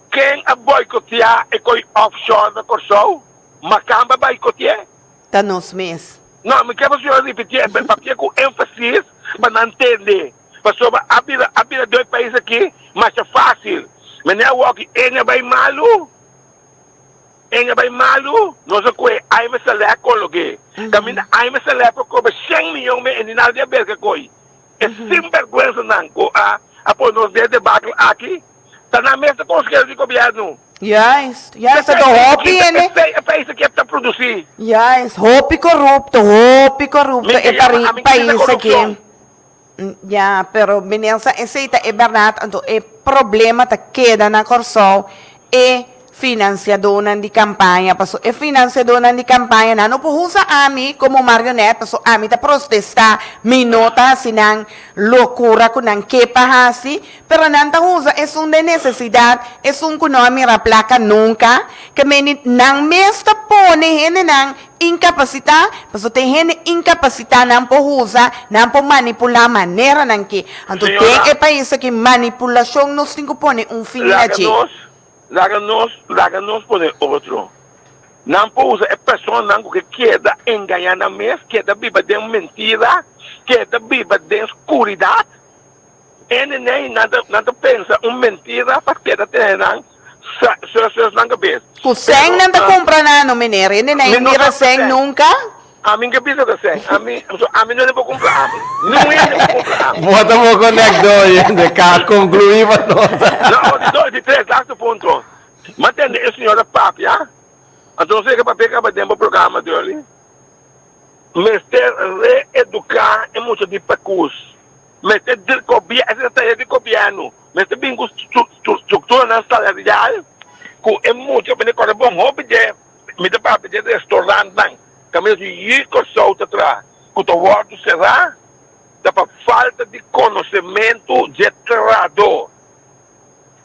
Ken a bòikoteá e koi offshore na Kòrsou? Makamba bòikote'é? Ta nos mes. No, mi ke pa señora ripití e papia ku énfasis pa nan tende. Pasobra a bira a bira den e pais aki masha fásil. Mene awor ki ene a bai malu, ene a bai malu, nos a kohe Aime Saleh a kolog'é. Kaminda Aime Saleh por kobra shen miyon me e nada di a berka ko'i. E sinbèrgwensanan ku a a pone nos den e debakel aki ta nan mes ta konsehero di gobièrnu. Juist, juist, ta hopi hende. Esei e pais aki ta produci. Juist, hopi corrupto, hopi corrupto e pais aki. Ya, pero meneer sa esei ta e berdad, anto e problema ta keda na Kòrsou, e financiadónan di campaña, paso e financiadónan di campaña nan no por usa ami como marionet, paso ami ta protesta, mi no ta haci nan locura cu nan ke pa haci, Pero nan ta usa esun den nesesidat, esun ku no a mira plaka nunka, ke meni nan mes ta pone hendenan inkapasitá, pasobra tin hende inkapasitá nan por usa, nan por manipulá manera nan ke. Anto den e pais aki manipulashon nos tin ku pone un fin na Laga dje. nos, laga nos, laga nos pone otro. Nan por usa e personanan ku ke keda engañá nan mes, keda biba den mentira, keda biba den skuridat. Hende nei nan ta nan ta pensa un mentira pa keda tene nan sa sus nan kabes. Ku sèn nan ta kumpra nan no meneer, hende nei no mira sèn nunka. Ami ke bisa ta sèn, ami so ami no hende por kumpra ami, niun hende por kumpra ami. Bo ta bo connect door hende ka conclui pa nos. No, di dos, di tres, laatste punto. Mi a tende e señora papia, anto no sé ke papia kaba den bo programa Durley. Mester reeduká e mucha di pakus. Mester di gobièrnu, esei ta tarea di gobièrnu, mester bin ku strukturanan salarial ku e mucha bini kòrda bon hopi dje, mi ta papia dje restorantnan kaminda su yu Kòrsou ta traha ku ta wòrdu será ta pa falta di konosementu dje trahadó.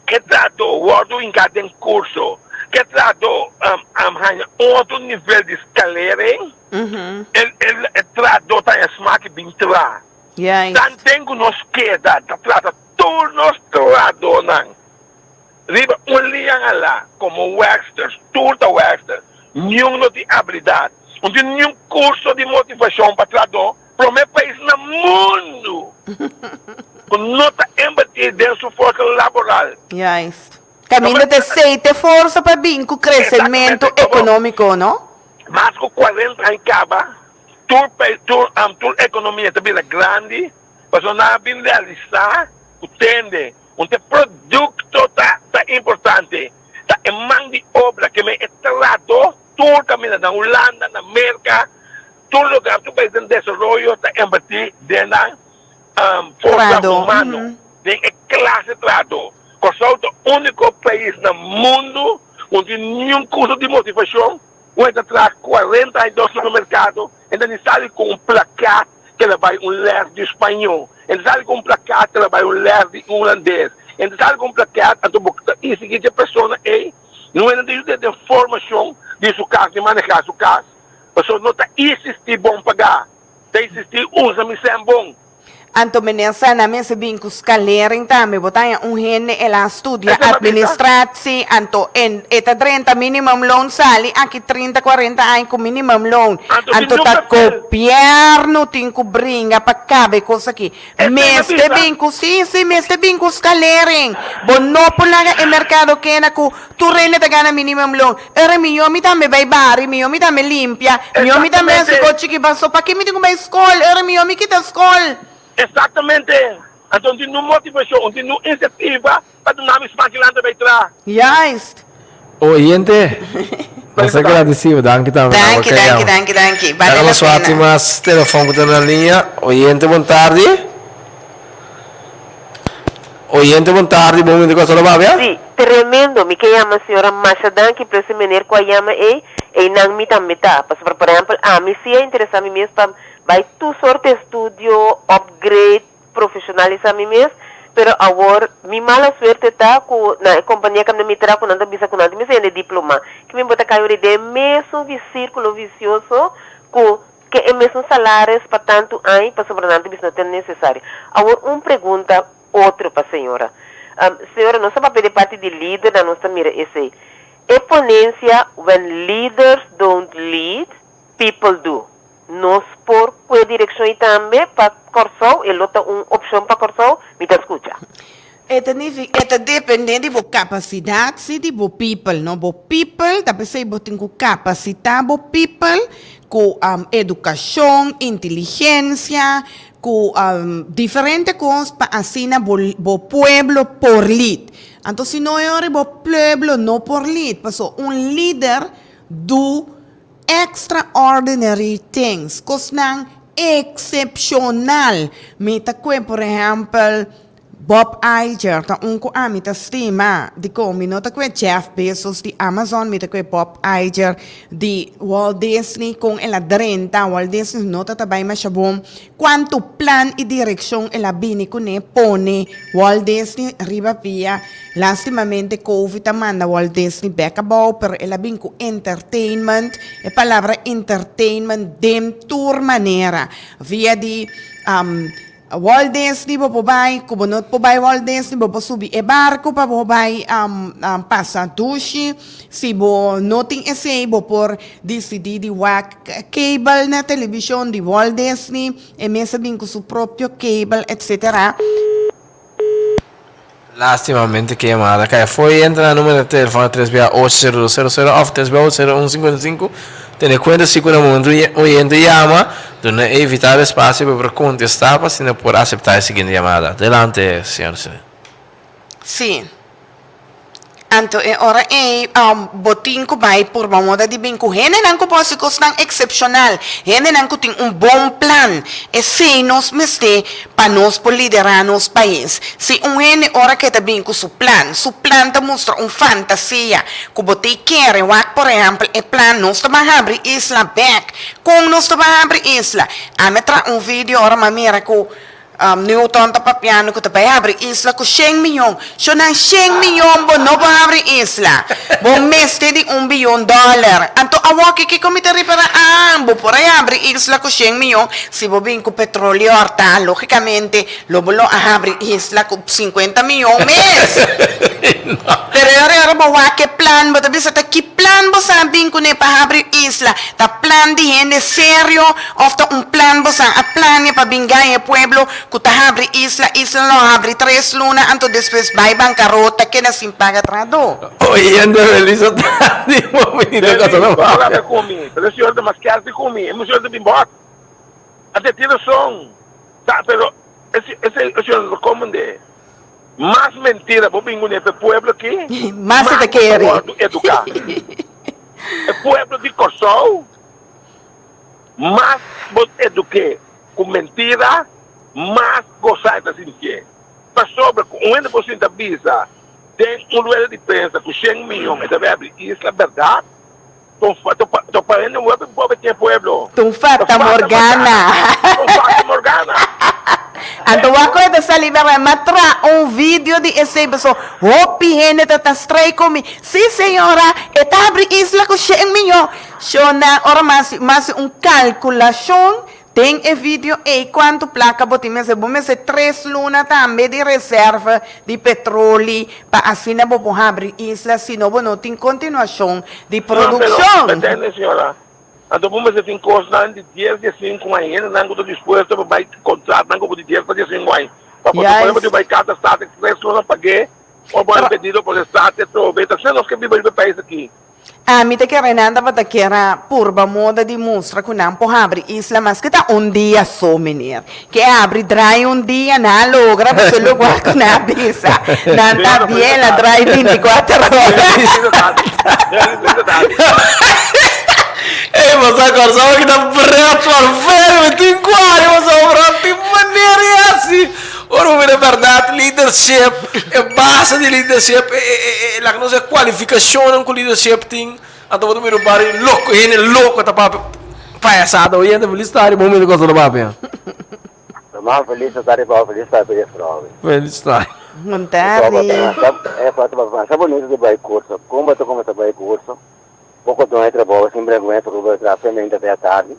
Ke trahadó wòrdu hinká den kurso, ke trahadó haña otro nivel di skalering, e trahadó ta haña smak i bin traha. Tanten ku nos keda ta trata tur nos trahadónan riba un liña alá komo wèksters, tur ta wèkster, niun no tin abilidat, no tin niun kurso di motivashon pa trahadó, promé pais na mundu ku no ta invertí den su forsa laboral. Juist. Kaminda ta esei te forsa pa bin ku kresementu ekonómiko, no? Mas ku kuarenta aña kaba Tur pais, tur tur economia ta bira grandi pasobra nan a bin realisa cu tende un te producto ta ta importante, ta e man di obra ke men e trahador tur caminda na Hulanda, na Merca, tur lugar, tur pais den desaroyo ta inverti den nan forsa humano, den e clase trahador. Corsou ta unico pais na mundo cu no tin niun curso di motivacion. Wen ta traha 42 supermerkado, e ta ni sali ku un plakat ku el a bai un lès di spañó, e ta sali ku un plakat ku el a bai un lès di hulandes, e ta sali ku un plakat, anto bo ta insigí dje persona ei, no e no ta yuda den formashon di su kas, di manehá su kas, pasobra no ta insistí bon pagá, ta insistí usa mi sèn bon. Anto meneer sa nan mester bin ku scalering tambe. Bo ta haña un hende el a studia Esei pa bisa. administratie, anto en e ta drenta minimum loon sali aki 30, 40 aña ku minimum loon. Anto tin Anto no ta papel. gobierno tin ku bringa pa kaba e kos aki. Esei pa Mester bisa. bin ku, si, si, mester bin ku scalering. Bo no por laga e merkado keda ku Tur hende ta gana minimum loon. Ora mihó mi tambe bai bari, mihó mi tambe limpia, mihó mi tambe hasi Exactamente. kos chiki paso paki mi tin ku bai skol? Ora mihó mi kita skol. Exactamente. Anto un tin nu motivacion, un tin nu incentiva pa duna mi smaak lanta bai traha. Juist. Oyente, nos ta gradicido. Danki tambe na bo Danki, ke danki, yama. danki, danki. Bale Laga la nos wak tin pena. mas telefon ku ta na liña. Oyente, bon tardi. Oyente bon tardi, bon winter kosa lo babia? Sí, tremendo, mi ke yama señora masha danki pero ese meneer ku a yama ei, einan mi tambe ta, pasobra por ehempel ami sí a interesa mi mes pa bai tur sorte estudio, upgrade, profesionalisa mi mes, pero awor mi mala suerte ta ku na e kompania kaminda mi traha ku nan ta bisa ku nan tin mester hende diploma, ke mi bo ta kai ori den e mesun sirkulo visioso ku Ke e mesun salaris pa tantu aña pasobra nan ta bisa no ta nesesario. Awor un pregunta otro pa señora. Señora, nos ta papia di parti di lidernan, nos ta mira esey. E ponencia When leaders don't lead, people do. Nos por kue direccion y tambe pa Kòrsou? E lo ta un opcion pa Kòrsou? Mi ta scucha. E ta nifi, e ta depende di bo capacidad si di bo people no, bo people ta pesey bo tin cu capacita bo people cu educacion, inteligencia, cu diferente cos pa asina bo bo pueblo por lead. Anto si no e ora bo pueblo no por lead paso un lider do extraordinary things, cosnan excepcional. Mi ta cue por ehempel. Bob Iger ta un ku ami ta stima. Dikon mi no ta kue Jeff Bezos di Amazon, mi ta kue Bob Iger di Walt Disney. Kon el a drenta Walt Disney no ta ta bai masha bon. Kuantu plan i direkshon el a bini kuné pone Walt Disney riba pia. Lastimamente Covid a manda Walt Disney bek abou, pero el a bin ku entertainment, e palabra entertainment den tur manera. Via di Walt Disney bo por bai, ku bo no por bai Walt Disney bo por subi e barku pa bo bai pasa dushi. Si bo no tin esei bo por disidí di wak cable na televishon di Walt Disney, e mes a bin ku su propio cable etcetera. Lastimamente ke yamada kai afó i entra na numero di telefòn tres bia ocho sero dos sero sero òf tres bia ocho sero un sinkuenta i sinku. Tene kuenta si ku na momentu un oyente yama, duna e invitado espasio pa por kontestá pa asina por aseptá e siguiente yamada. Adelante, señor. Sí. Anto e ora ei bo tin ku bai purba moda di bin ku hendenan ku por hasi kosnan eksepshonal, hendenan ku tin un bon plan. Esei nos mester pa nos por liderá nos pais. Si un hende ora ku e ta bin ku su plan, su plan ta mustra un fantasia ku bo ta kere wak, por ehèmpel e plan nos ta ban habri isla bèk. Kon nos ta ban habri isla? Ami a traha un video ora mi a mira ku Newton ta papiando ku ta bai habri isla ku shen miyon. Sho nan shen miyon bo no por habri isla. Bo mester di un biyon dòler. Anto awoki kiko mi ta ripará? Ah, bo por a habri isla ku shen miyon si bo bin ku petroleo òrtá. Lógikamente lo bo lo a habri isla ku sinkuenta miyon mes. Pero e ora bo wak e plan bo ta bisa ta ki plan bo sa bin kuné pa habri isla? Ta plan di hende serio Of ta un plan bosan a plania pa bin gaña e pueblo ku ta habri isla, isla lo habri tres luna anto despues bai bankarota keda sin paga trahadó. Oyente feliz a tardi bo binita Deli, cosa no bo papia. rabia ku mi, pero e señor ta mas kèrti ku mi, e señor ta bin bòt. Ate tin rason, sa, pero e e señor no ta komprendé. Mas mentira bo bin kuné pa e pueblo aki, Mas e mas ta bo ta kere. wòrdu eduká. E pueblo di Kòrsou. Mas bo eduké ku mentira, mas gosá e ta sintié. Pasobra ku un hende por sinta bisa den un rueda di prensa ku shen miyon e ta bai abri isla, bèrdat? Ta pa hende hopi pober tin e pueblo. Ta un fata morgana. Ta un fata morgana. Anto wak ku e ta sali bèrdat? M'a traha un video di esei pasobra hopi hende ta ta strei ku mi. Si señora, e ta abri isla ku shen miyon. Shona, ora mas mas un kalkulashon. Den e video ei kuantu plaka bo tin mester? Bo mester tres luna tambe di reserva di petroli pa asina bo por habri isla, sino bo no tin kontinuashon di No, pero, produkshon. pretende señora. Anto bo mester tin kosnan di dies di sinku aña, hendenan ku ta dispuesto pa bai kontratnan ku bo di dies pa diesinku aña. Pa por suponé bo tin bai kata start tres luna pag'é, o bo a pedido por e start atrobe. Ta asina nos ke biba riba e pais aki. Ami ta kere nan tabata kier a purba moda di mustra ku nan por habri isla maske ta un dia so meneer. Ke habri drai un dia nan a logra pasobra lokual ku nan a bisa nan ta bien a drai bintikuater ora. Ey boso a Kòrsou aki ta bret farferi mi tin kuari boso a obra tin manera y hasi ora bo mira bèrdat leadership e base di leadership e e e laga nos e kualifikashonnan ku leadership tin anto bo ta mira un par di loko hende loko ta papia payasada oyente felis tardi bo mira kos ta papia. Ruman felis tardi pa felis tardi pa juffrouw. Felis tardi. Bon tardi. E ta bonito di bai kurso. Kon bo ta kuminsá bai kurso? Poko doño trabou sin bergwensa ku bo traha fermenta te atardi.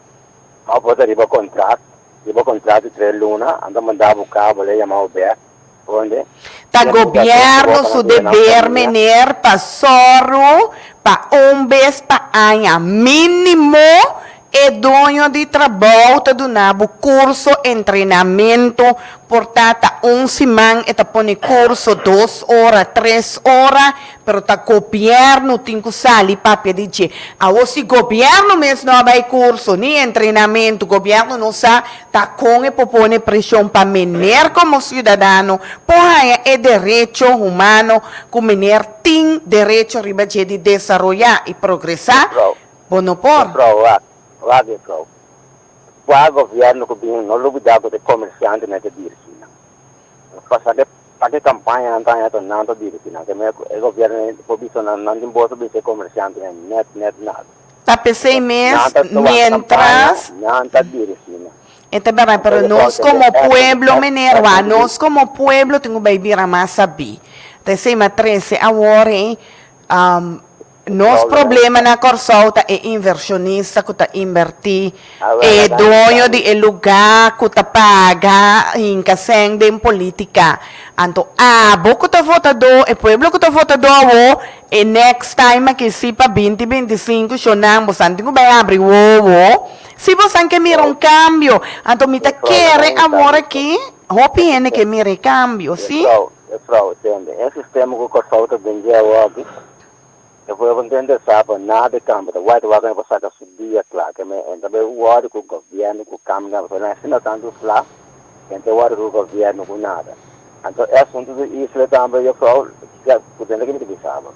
Òf bo ta riba kontrat, riba kontrat di tres luna, anto manda bo kabel e yama bo bèk. Konde? Ta gobièrnu su deber meneer pa sòru pa un bes pa aña mínimo E doño di trabou ta duna bo kurso entrenamentu, por ta ta un siman e ta pone kurso dos ora, tres ora, pero ta gobièrnu tin ku sali papia di dje. Awor si gobièrnu mes no a bai kurso ni entrenamentu, gobièrnu no sa ta kon e por pone preshon pa mener komo siudadano por haña e derecho humano ku mener tin derecho riba dje di desaroyá i progresá. Bo no por. Juffrouw, wak, wak juffrouw. Kua gobierno ku bin no lubida ku ta e komersiantenan ta dirigi nan. Pasa ke pa ke kampaña nan ta haña ta nan ta dirigi nan. Ke e gobierno por bisa nan nan tin boso bisa e komersiantenan net net nada. Ta p'esei mes Nan ta wak kampaña, mientras. nan ta dirigi nan. E ta berdad, pero nos como pueblo, meneer, wak, nos como pueblo tin ku bai bira mas sabí. Ta esei mi a trese awor ei. Nos problema na Kòrsou ta e invershonista ku ta invertí, e doño di e lugá ku ta paga hinka sèn den polítika. Anto abo ku ta votadó, e pueblo ku ta votadó awo, e next time aki si pa binti 25 shonnan bosan tin ku bai habri wowo si bosan ke mira un kambio. Anto mi ta kere awor aki hopi hende ke mira e kambio, si. Juffrouw, tende, e sistema ku Kòrsou ta den dje awoki, e pueblo no ta interesá pa nada e kambia, ta wak wak pa saka su dia kla, ke me e ta bai wòrdu ku gobièrnu ku kambia pasobra nan asina tantu fla, ke no ta wòrdu ku gobièrnu ku nada. Anto e asuntu di isla tambe juffrouw, ku tende ke mi ta bisa bo.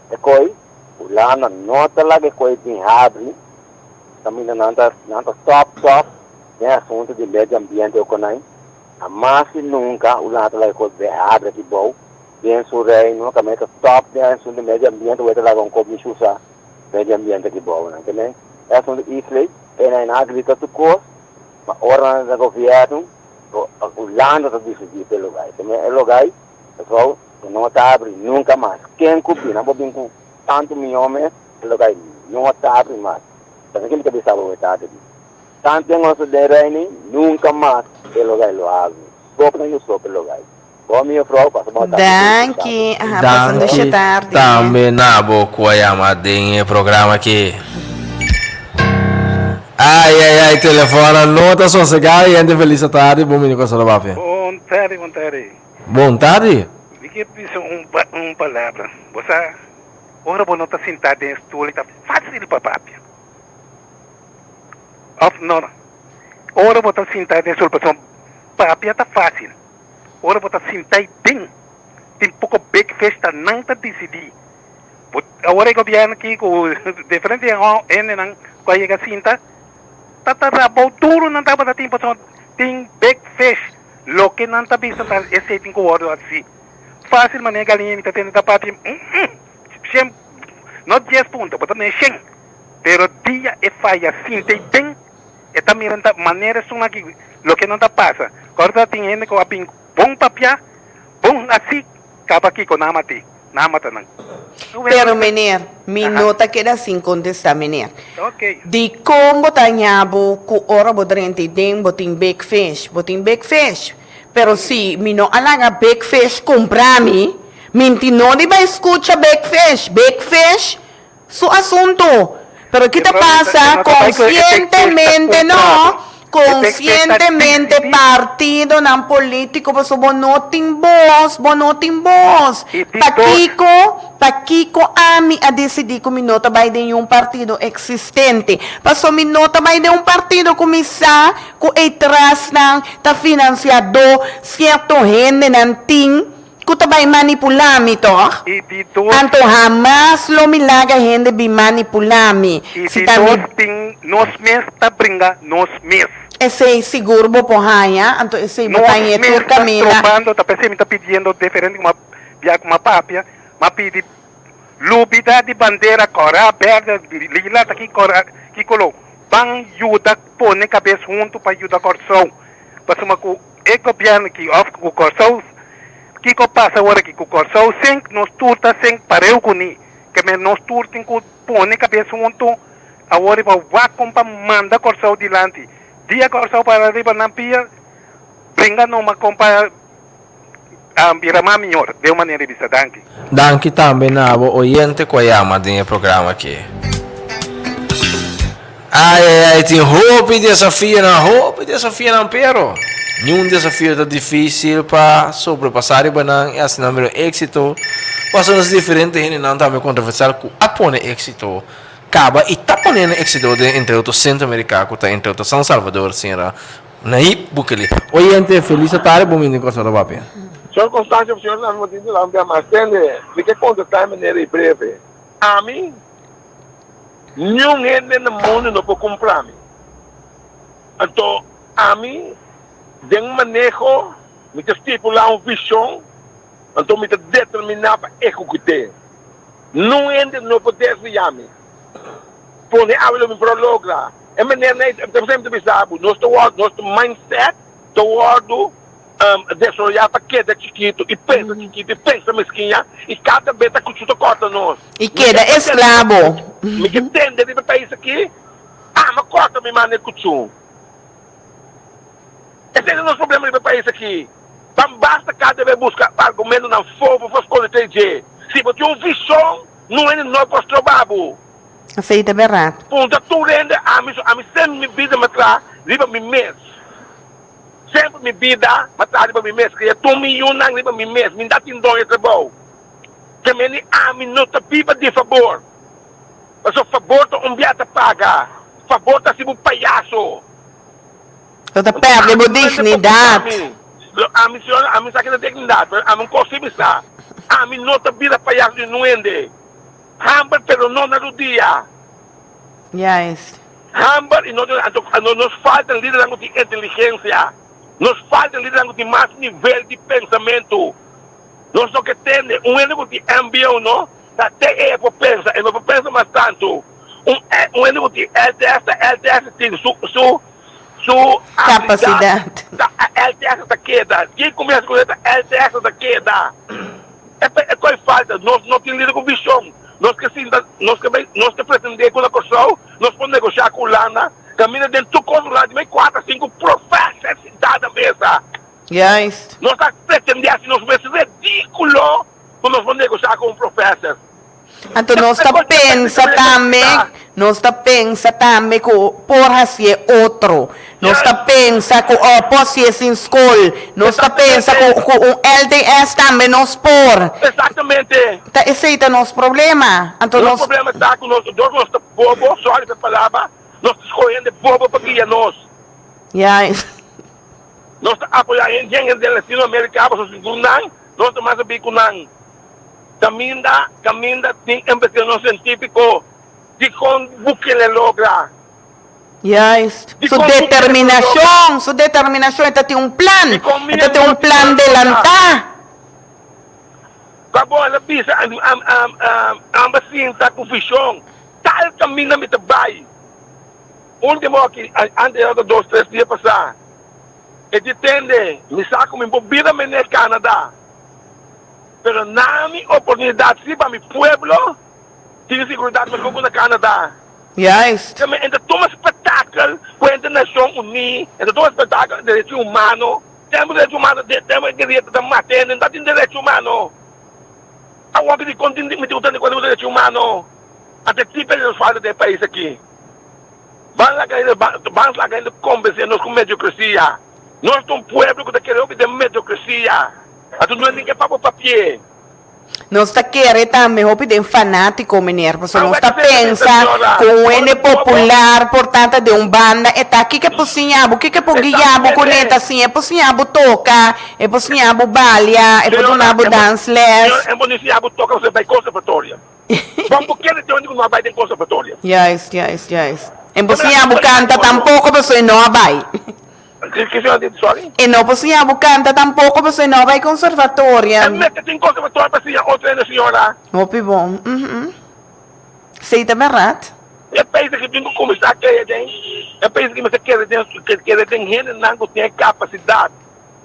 E koi, Hulanda no ta laga e koi bin habri, kaminda nan ta nan ta stòp stòp den asuntu di medio ambiente okonai. Hamas i nunka Hulanda ta laga kos behabri aki bou den su reino, kaminda ta stòp den asuntu di medio ambiente, wou ta laga un kop mishi usa medio ambiente aki bou nan. Ke men e asuntu Islay, e nan a grita tur kos, ma ora nan ta gobièrnu, Hulanda ta disidí pa e lugar. Ke men e lugar, mevrouw, e no ta habri nunka mas. Ken ku bin, nan por bin ku tantu mió mes, e lugar no ta habri mas. Pasobra ke mi ta bisa bo wetá aki? Tantu en oso den reini, nunka mas e lo gai lo hagu. Sopla yu sopla lo gai. Bo mi juffrouw, pasa bon tardi. Danki. Aha, pasa un dushe Danki tardi. tambe na bo ku a yama den e programa aki. Ai ai ai telefonan no ta sosega y hende feliz tardi bon bini Costa Papia. Bon tardi, bon tardi. Bon tardi. Mi ke bisa un un palabra. Bo sa, ora bo no ta sintá den e stoel e ta fácil pa papia. Of no. Ora bo ta sinta den sul pasobra papia ta facil. Ora bo ta sinta ei den, tin poco big fish ta nan ta dicidi. Bo awor e gobierno aki cu diferente hendenan cu a yega sinta ta ta rabou duro nan tabata tin pasobra tin big fish. Loke nan ta bisa ta esey tin cu wordo haci. Facil manera galiña mi ta tende ta papia, shen no dies punto, bo ta mira shen. Pero dia e faya sinta i den, e ta mira ta manera esun aki loke nan ta pasa. Kòrda tin hende ku a bin bon papiá, bon hasí, kaba kiko nan a mat'é, nan a mata nan. Pero meneer, mi no ta keda sin contesta meneer. Ok. Dicon bo ta haña bo cu ora bo drenta y den bo tin big fish? Bo tin big fish. Pero si mi no a laga big fish cumpra mi, mi tin no di bay scucha big fish. Big fish su asunto. Pero ki ta pasa? Conscientemente no, conscientemente partidonan politico pasobra bo no tin bos, bo no tin bos. Pakico, pakico ami a decidi cu mi no ta bay den un partido existente? Pasobra mi no ta bay den un partido cu mi sa cu e trasnan ta financiado cierto hendenan tin Ku ta bai manipulá mi, tòg? I di dos. Anto hamas lo mi laga hende bin manipulá mi. I Si di ta mi. dos tin nos mes ta bringa nos mes. Esei sigur bo por haña, anto esei bo Nos ta hañ'é mes tur ta kaminda. strobando, ta p'esei mi ta pidiendo deferente ku m'a bia ku m'a papia, m'a pidi lubida di bandera kòrá, bèrdè, lila, ta ki kòrá, ki koló. Ban yuda pone kabes huntu pa yuda Kòrsou. Pasobra ku e gobièrnu ki òf ku Kòrsou kiko pasa awor aki ku Kòrsou sink nos tur ta sink pareu kuné ke men nos tur tin ku pone kabes huntu awor riba wak kon pa manda Kòrsou dilanti dia Kòrsou para riba nan pia bringa numa kon pa bira mas mihor den un manera di bisa danki. Danki tambe na bo oyente ku a yama den e programa aki. Ai ai ai tin hopi desafionan, hopi desafionan pero niun desafio ta dificil pa sobrepasa riba nan y haci nan bira un exito. Pasobra nos diferente hendenan tambe controversial cu a pone exito caba y ta pone nan exito den entre otro Centroamerica cu ta entre otro San Salvador, señora Nayib Bukele. Oyente feliz tarde bon bini Corsou ta papia. Señor Constancio, señor Nami Martin de Lambia, mas tende, mi ke contesta e manera y breve. Ami, niun hende na mundu no por kumpra mi. Anto ami den maneho mi ta stipulá un vishon, anto mi ta determiná pa ehekut'é. Niun hende no por desviá mi. Pone awe lo mi por a logra. E manera nei, ta semper ta bisa bo, nos ta wòrdu, nos mindset ta wòrdu desaroyá pa keda chikitu i pensa chikitu i pensa meskinha i kada bes ta kuchu ta kòrta nos. I keda esklabo. Mi ke tende riba e pais aki, ama kòrta mi man e kuchu. Esei ta nos problema riba e pais aki. Ban basta kada bes buska argumentonan fofo pa skonde te dje. Si bo tin un vishon, no hende no por stroba bo. Esei ta bèrdat. Punta tur hende ami so ami semper mi bida mi a traha riba mi mes. Semper mi bida mi a traha riba mi mes. Kria tur mi yunan riba mi mes. Mi no ta tin don e trabou. Ke meni ami no ta biba di fabor. Pasobra fabor ta un bia ta paga. Fabor ta hasi bo payaso. Bo ta perde bo dignidat. Ami señora, ami sa ke ta dignidat, pero ami un kos si mi sa. Ami no ta bira payaso di nuende. Hamber pero no na rudia. Juist. Hamber y no anto nos falta lidernan cu tin inteligencia. Nos falta lidernan cu tin mas nivel di pensamento. Nos no ke tende un hende cu tin mbo no ta te e por pensa e no por pensa mas tanto. Un un hende cu tin LTS ta LTS tin su su su Capacidad. Ta LTS ta keda. Ken cuminsa cu ta LTS ta keda. E pa e koi falta, nos no tin lider ku vishon. Nos ke sinta, nos ke bai, nos ke pretendé ku na Kòrsou nos por negoshá ku Hulanda, kaminda den tur kos Hulanda tin bai kuater, sinku profèser sintá na mesa. Juist. Nos ta pretendé hasi nos mes ridíkulo ku nos por negoshá ku un profèser. Anto nos ta pensa tambe, nos ta pensa tambe ku por hasié otro. Nos ta pensa ku oh por hasié sin skol. Nos ta pensa ku ku un LTS tambe nos por. Exactamente. Ta esei ta nos problema. Anto Nos nos. problema ta ku nos dor ku nos ta bobo, sorry pa e palabra, nos ta skohe hende bobo pa guia nos. Juist. Nos ta apoyá hende hende den Latinoamerica pasobra segun nan nos ta mas sabí ku nan. Caminda, caminda tin investigacion cientifico dicon Bukele logra. Juist. Su Dicon Bukele por logra. determinacion, su determinacion, e ta tin un plan, Dicon e ta tin un Mia plan por logra. delantá. Pa bo el a bisa amba sinta cu vision, tal caminda mi ta bay. Ultimo aki, antes ta dos tres dia pasa, e di tende, mi sa cu mi por bira mene Canada. Pero na mi oportunidat si pa mi pueblo tin siguridat meskos ku na Canada. Juist. Te men ta tuma spektakel ku henter Nashon Uní, e ta tuma spektakel derecho humano, tempu derecho humano den tempu e guerria ta mata hende no ta tin derecho humano. Awor ki dikon tin mi tin ku tene kuenta ku derecho humano? Anto e tipo nos falta den e pais aki. Ban laga hende ban laga hende konvensé nos ku mediokresia. Nos ta un pueblo ku ta kere hopi den mediokresia. Anto no tin ke pa bo papia. Nos ta kere tambe hopi den fanátiko, meneer, pasobra nos ta pensa ku un hende popular por tanta den un banda e ta. Kiko e por siña bo? Kiko e por guia bo kuné ta siña? E por siña bo toka, e por siña bo balia, e por duna bo dansles. Señora, e por siña bo toka pasobra e bai konservatorio. Bo por kere den hende ku no a bai den konservatorio. Juist, juist, juist. E por siña bo kanta tampoko pasobra e no a bai. Ke señora di? Sorry? E no por siña bo canta tampoco pasobra e no a bay conservatoria. E mester tin conservatorio pa siña otro hende señora. Hopi bon. Uhmm. Esey ta berdad. E pais aki tin cu cuminsa kere den e pais aki mester kere den kere den hendenan cu tin e capacidad.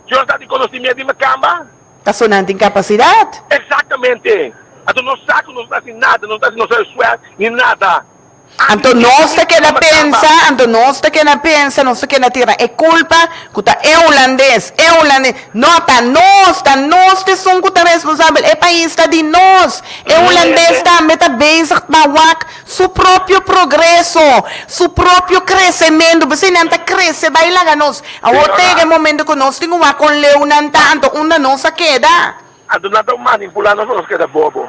Señora sa di conocimiento di macamba? Pasobra nan tin capacidad. Exactamente. Anto nos sa cu nos no ta haci nada, nos no ta haci nos esfuerzo ni nada. Anto nos ta keda pensa, anto nos ta keda pensa, nos ta keda tira e kulpa ku ta e hulandes, e hulandes. No, ta nos, ta nos ta esun ku ta responsabel, e pais ta di nos. E hulandes tambe ta bezig pa wak su propio progreso, su propio kresementu. P'esei nan ta krese bai laga nos. Awor ta yega e momento ku nos tin ku wak kon leu nan ta, anto unda nos a keda? Anto nan ta manipulá nos pa nos keda bobo.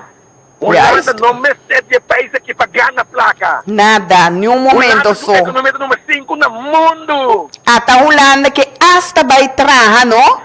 Hulanda no mester di e pais aki pa gana plaka. Nada, ni un momento Hulanda su so. ekonomia ta number sinku na mundu. Ata Hulanda ke asta bai traha no,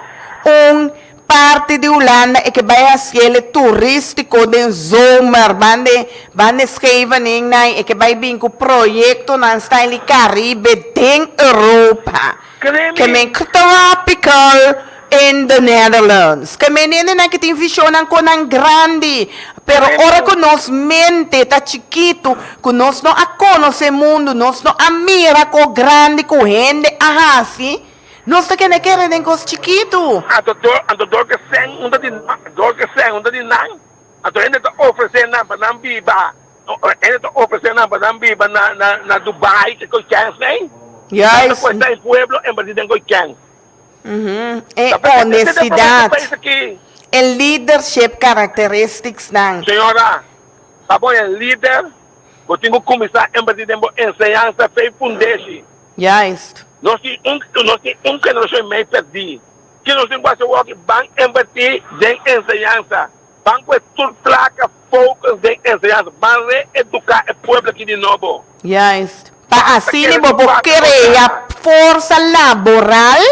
un parti di Hulanda e ke bai hasiele turistiko den zomer, bande bande Scheveningen nan e ke bai bin ku proyektonan style Caribe den Europa. Kremi. Ke men tropical in the Netherlands. Ke men hendenan ke tin visionnan kon nan grandi, pero ora ku nos mente ta chikitu, ku nos no a konosé mundu, nos no a mira kon grandi ku hende a hasi, nos ta kende kere den kos chikitu. Anto dor, anto dor ke sèn un ta di nan, dor ke sèn un ta di nan, anto hende ta ofresé nan pa nan biba. Hende ta ofresé nan pa nan biba na na na Dubai ke koe chèns nei. Juist. Nan ta kuesta e pueblo en bes di den koe chèns. E honestidad, e leadership characteristics nan. Señora, pa bo e lider, bo tin ku kuminsá invertí den bo enseñansa, fe i fundeshi. Juist. Nos tin un nos tin un generashon i mei pèrdí. Ki nos tin ku hasi awor? Ban invertí den enseñansa. Ban ku e tur plaka focus den enseñansa. Ban reeduká e pueblo aki di nobo. Juist. Pa asina bo por krea forsa laboral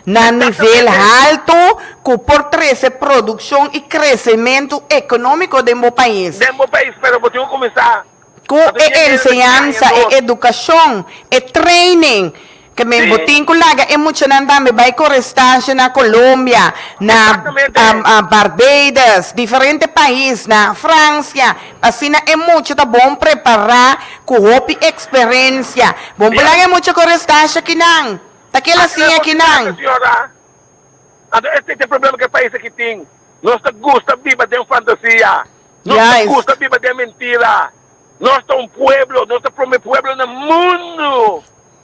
na nivel haltu ku por trese produkshon i kresementu ekonómiko den bo pais. Den bo pais, pero bo tin ku kuminsá. Ku e enseñansa, e edukashon, e training, ke men bo tin ku laga e muchanan tambe bai kore stage na Colombia, na Barbados, diferente pais, na Francia, asina e mucha ta bon prepará ku hopi eksperensia. Bo por laga e mucha kore stage akinan, ta kela siña akinan. Anto esei ta e problema ku e pais aki tin. Nos ta gusta biba den fantasia. Nos ta gusta biba den mentira. Nos ta un pueblo, nos ta prome pueblo na mundu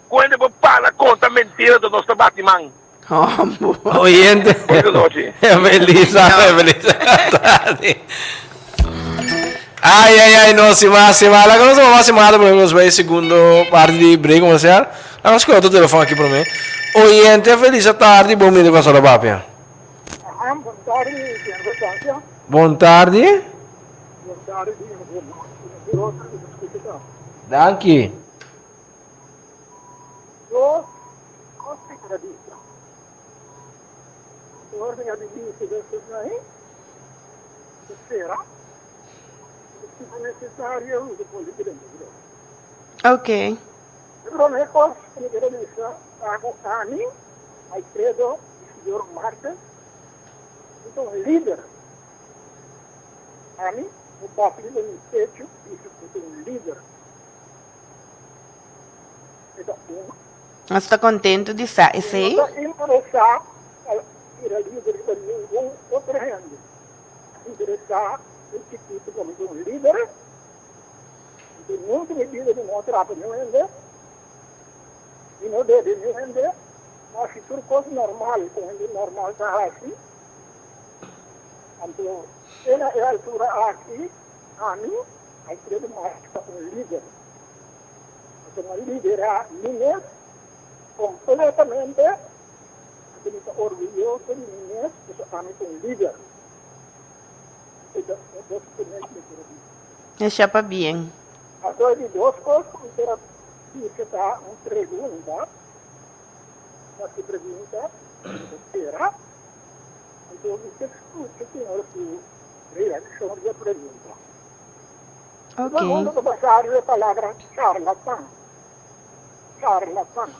ku hende por para konta mentira anto nos ta bati man. Oyente. Buena nochi. Feliz feliz tarde. Ay, ay, ay, no, si mas, si mas. Laga nos mas si mas, porque nos bai segundo parte di break comercial. Laga nos coge otro telefon aki prome. Oyente, feliz tarde, bon bini con Solo Papia. Bon tardi, señor Constancio. Bon tardi. Bon tardi, señor Constancio. Danki. Dos cos mi quier bisa. Señor mi a bibi den su nahi, mi spera, si ta necesario mi ta pone den mi. Ok. E prome cos cu mi quier bisa ta cu ami, Alfredo Isidoro Martes, mi ta un lider. Ami no bati riba mi pecho bisa cu mi ta un lider. E ta un. Nos ta contento di sa esey. Mi no ta interesa pa bira lider riba ningun otro hende. interesá un chikitu komo un lider. Anto nunka mi bida mi no a trapa niun hende, mi no debe niun hende, mi a hasi tur kos normal ku hende normal ta hasi. Anto te na e altura aki ami, Alfredo Marx, ta un lider. Anto mi a liderá mi mes kompletamente, anto mi ta orguyoso di mi mes pasobra ami ta un lider. E ta e dos promé ku mi quier bisa. Esha pabien. Anto e di dos kos ku mi quier bisa ta un pregunta, hasi pregunta, mi ta spera, anto mi ta skucha señor su reakshon riba e pregunta. E Ok. pregunta ta basá riba e palabra charlatan, charlatan.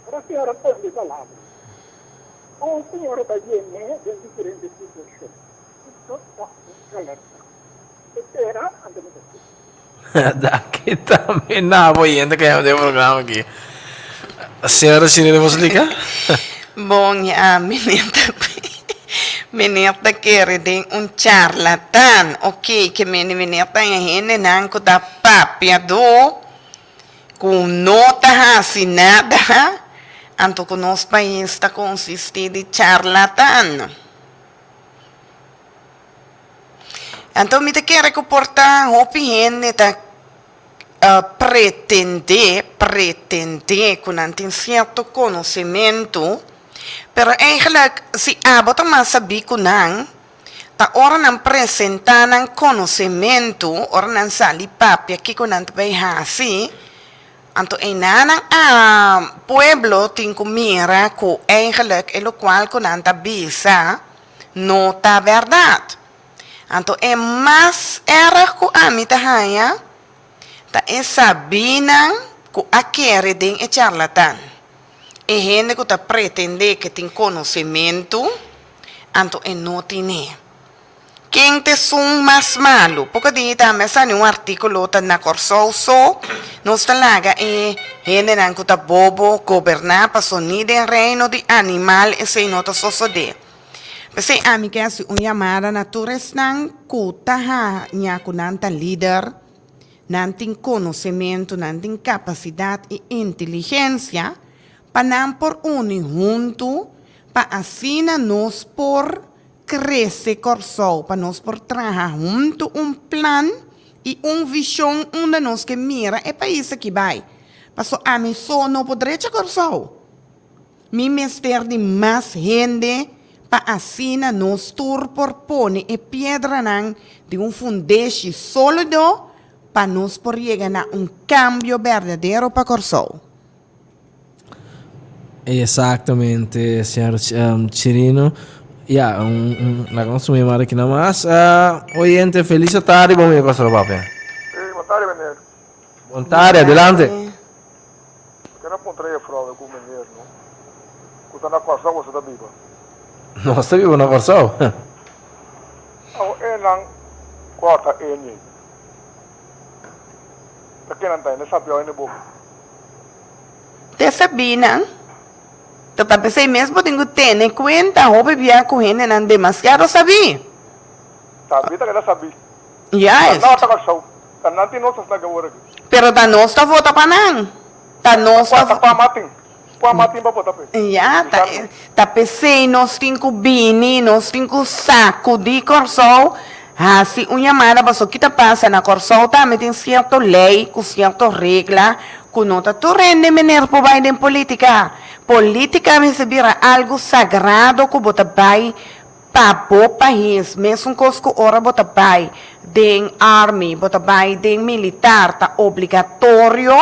Ora señor a pone e palabra. Un señora ta yene den diferente situashon. Kico ta un charlatan? E tera anto mi ta scucha. Danki tambe na bo oyente ku yama den e programa aki. Señora Shirley bo splika? Bon ya meneer ta meneer ta kere den un charlatan. Ok ke mene meneer ta e hendenan ku ta papiadó. Ku no ta hasi nada, anto ku nos pais ta konsistí di charlatan. Anto mi ta kere ku por ta hopi hende ta pretendé, pretendé ku nan tin sierto konosementu, pero eigenlijk si abo ta mas sabí ku nan, Ta ora nan presentá nan konosementu, ora nan sali papia kiko nan ta bai hasi, anto einan nan a pueblo tin ku mira ku eigenlijk e lokual ku nan ta bisa no ta bèrdat. Anto e mas èrg ku ami ta haña ta e sabinan ku a kere den e charlatan, e hende ku ta pretendé ke tin konosementu, Anto e no tine. Ken ta esun mas malu? Poko di tambe a sali un artíkulo ta na Kòrsou so nos ta laga e hendenan ku ta bobo goberná paso ni den reino di animal esei no ta sosodé. P'esei ami ke hasi un yamada na tur esnan ku ta haña ku nan ta lider, nan tin konosementu, nan tin kapasidat i inteligensia pa nan por uni huntu pa asina nos por krese Kòrsou, pa nos por traha huntu un plan i un vishon unda nos ke mira e pais aki bai. Paso ami so no por drecha Kòrsou. Mi mester di mas hende pa asina nos tur por pone e piedranan di un fundeshi sólido pa nos por yega na un kambio berdadero pa Kòrsou. Exactamente, señor Chirino. Ya, un, un, la con su mi aquí nada más. Oyente, feliz tarde, bom dia, pastor papi. Hey, bon tarde, meneer. Bon tarde, adelante. Mi quiero apuntar e fraude cu meneer, no? Cu ta na Corsou, boso ta biba. Nos ta biba na Corsou. Awo enan corta eni. Ta kenan ta, ene sabiao ene bobo. Te sabí nan. Ta ta p'esei mes bo tin ku tene kuenta hopi bia ku hendenan demasiado sabí. Sabí ta keda sabí. Juist. Ta nan ta Kòrsou. Ta nan tin nos asina awor aki. Pero ta nos ta vota pa nan. Ta nos ta. Ta kua matin. Kua matin pa vota p'e. Ya, ta ta p'esei nos tin ku bini, nos tin ku sakudí Kòrsou, hasi un yamada pasobra ki ta pasa na Kòrsou tambe tin sierto lei ku sierto regla Ku no ta tur hende mener por bai den politica. Politica mester bira algo sagrado ku bo ta bai pa bo pais. Mesun kos ku ora bo ta bai den army, bo ta bai den militar ta obligatorio.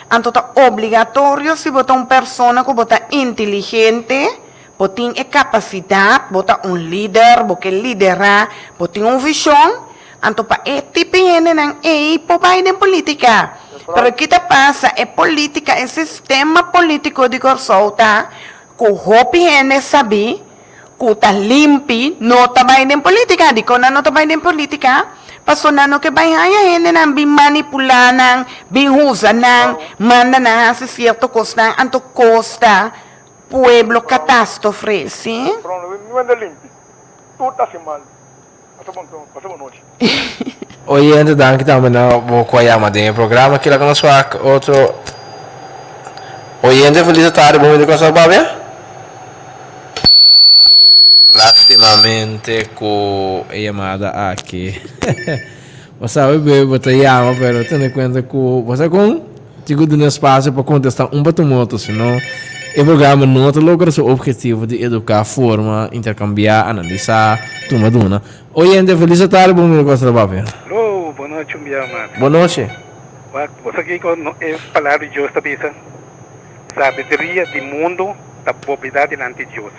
Anto ta obligatorio si bo ta un persona ku bo ta inteligente, bo tin e kapasidat, bo ta un lider, bo ke lidera, bo tin un vishon. Anto pa e tipo e hendenan ei por bai den politica. Pero ki ta pasa, e politica, e sistema politico di Corsou ta cu hopi hende sabi cu ta limpi no ta bai den politica. Dicon nan no ta bai den politica? Paso nan no ke bai haya hendenan bin manipula nan, bin usa nan, manda nan haci cierto cosnan, anto costa pueblo catastofre, si? Pero no hende limpi, tur ta haci mal. Ta bon, ta bon. Pasa bon nochi. Oyente danki tambe na bo ku a yama den e programa kila ku nos wak otro oyente felis tardi bon bini Kòrsou papia lastimamente ku e yamada aki bo sabi be bo ta yama pero tene kuenta ku bo sa kon tin ku duna espasio pa kontesta un pa tuma otro sino e programa no ta logra su objetivo di eduka forma interkambia analisa tuma duna. Oyente, felis atardi bon bini Costa Papia. Lo, bon nochi un bia mas. Bon nochi. Wak, bo sa kiko no e palabra di Dios ta bisa? Sabiduria di mundu ta bobidá dilanti Dios.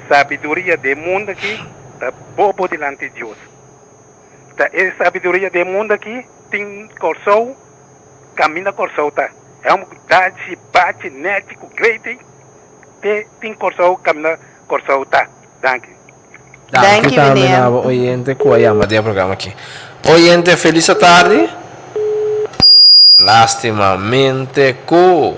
Sabiduria di e mundu aki ta bobo dilanti Dios. Ta e sabiduria di e mundu aki tin Kòrsou kaminda Kòrsou ta. E hòmber ku dachi, bachi, nèchi ku greiti te tin Kòrsou kaminda Kòrsou ta. Danki. Danki Danki tambe meneer. na bo oyente ku a yama den e programa aki. Oyente felis atardi. Lastimamente ku.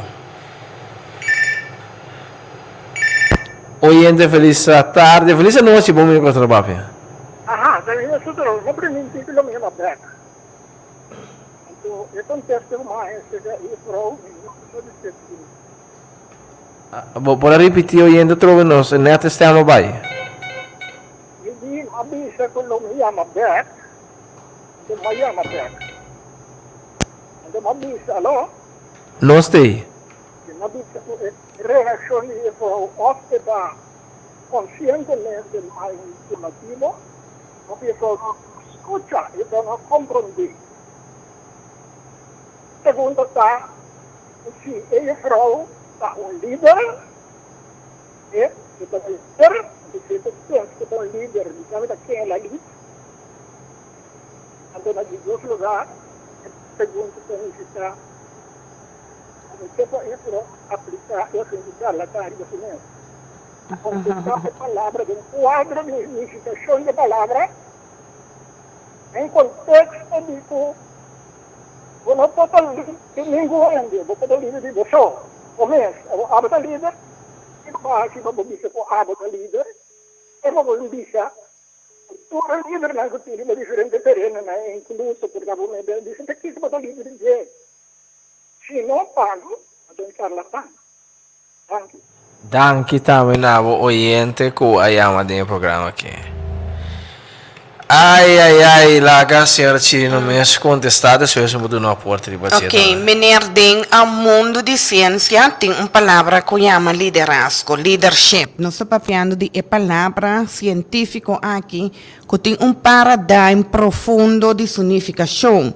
Oyente felis atardi, felis anochi bon bini Costa Papia. Aha, ta e sutro, no priminti ku lo mi yama bek. Anto e kontesto ku mi a hese ta e vrou mi no ta satisfecho ku mi. Bo por a ripití oyente atrobe nos e net stem a bai. Mi di m'a bisa ku lo mi yama bek, anto m'a yama bek. Anto m'a bisa, alo? Nos t'ei. Mi m'a bisa ku e reakshon di e vrou òf e ta konsientemente manipulativo òf e vrou no skucha, e vrou no komprondé. Pregunta ta si e juffrouw ta un lider, e si ta un lider, anto si e ta pensa ku ta un lider, mi sabi ta ken el a lid. Anto na di dos lugar e pregunta ta nifiká ku ke pa e juffrouw apliká e asuntu charlatan riba su mes. Kontestá e palabra den kuadro di nifikashon di e palabra den konteksto di ku Bo no por ta lider di ningun hende, bo por ta lider di bo so, bo mes. Abo abo ta lider, kiko bo a hasi pa bo bisa ku abo ta lider? E bo por bisa ku tur e lidernan ku tin riba diferente terenonan, inkluso por ta bo mes, bo bisa ta kiko bo ta lider di dje. Si no pago, bo ta un charlatan. Danki. Danki tambe na bo oyente ku a yama den e programa aki. Ai ai ai laga señora Chirino mes kontestá despues mi por duna un aporte riba dje Ok, tambe. meneer den a mundu di siensia tin un palabra ku yama liderazgo, leadership. Nos ta papiando di e palabra sientífiko aki ku tin un paradigm profundo di su nifikashon.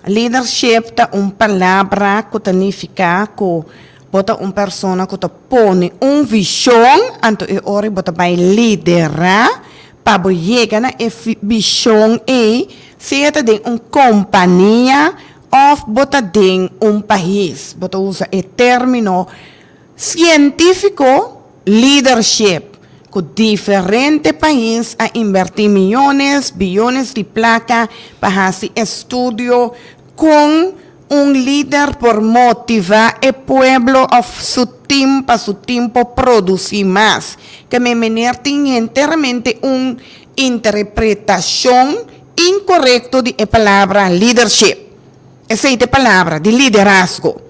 Leadership ta un palabra ku ta nifiká ku bo ta un persona ku ta pone un vishon, anto e ora bo ta bai liderá pa bo yega na e vishon ei, sea ta den un kompania òf bo ta den un pais. Bo ta usa e término sientífiko leadership ku diferente pais a inbertí miyones, biyones di plaka pa hasi estudio kon un lider por motivá e pueblo òf su tim pa su tim por produsí mas. Ke men mener tin henteramente un interpretashon inkorekto di e palabra leadership. Esei ta e palabra di liderazgo.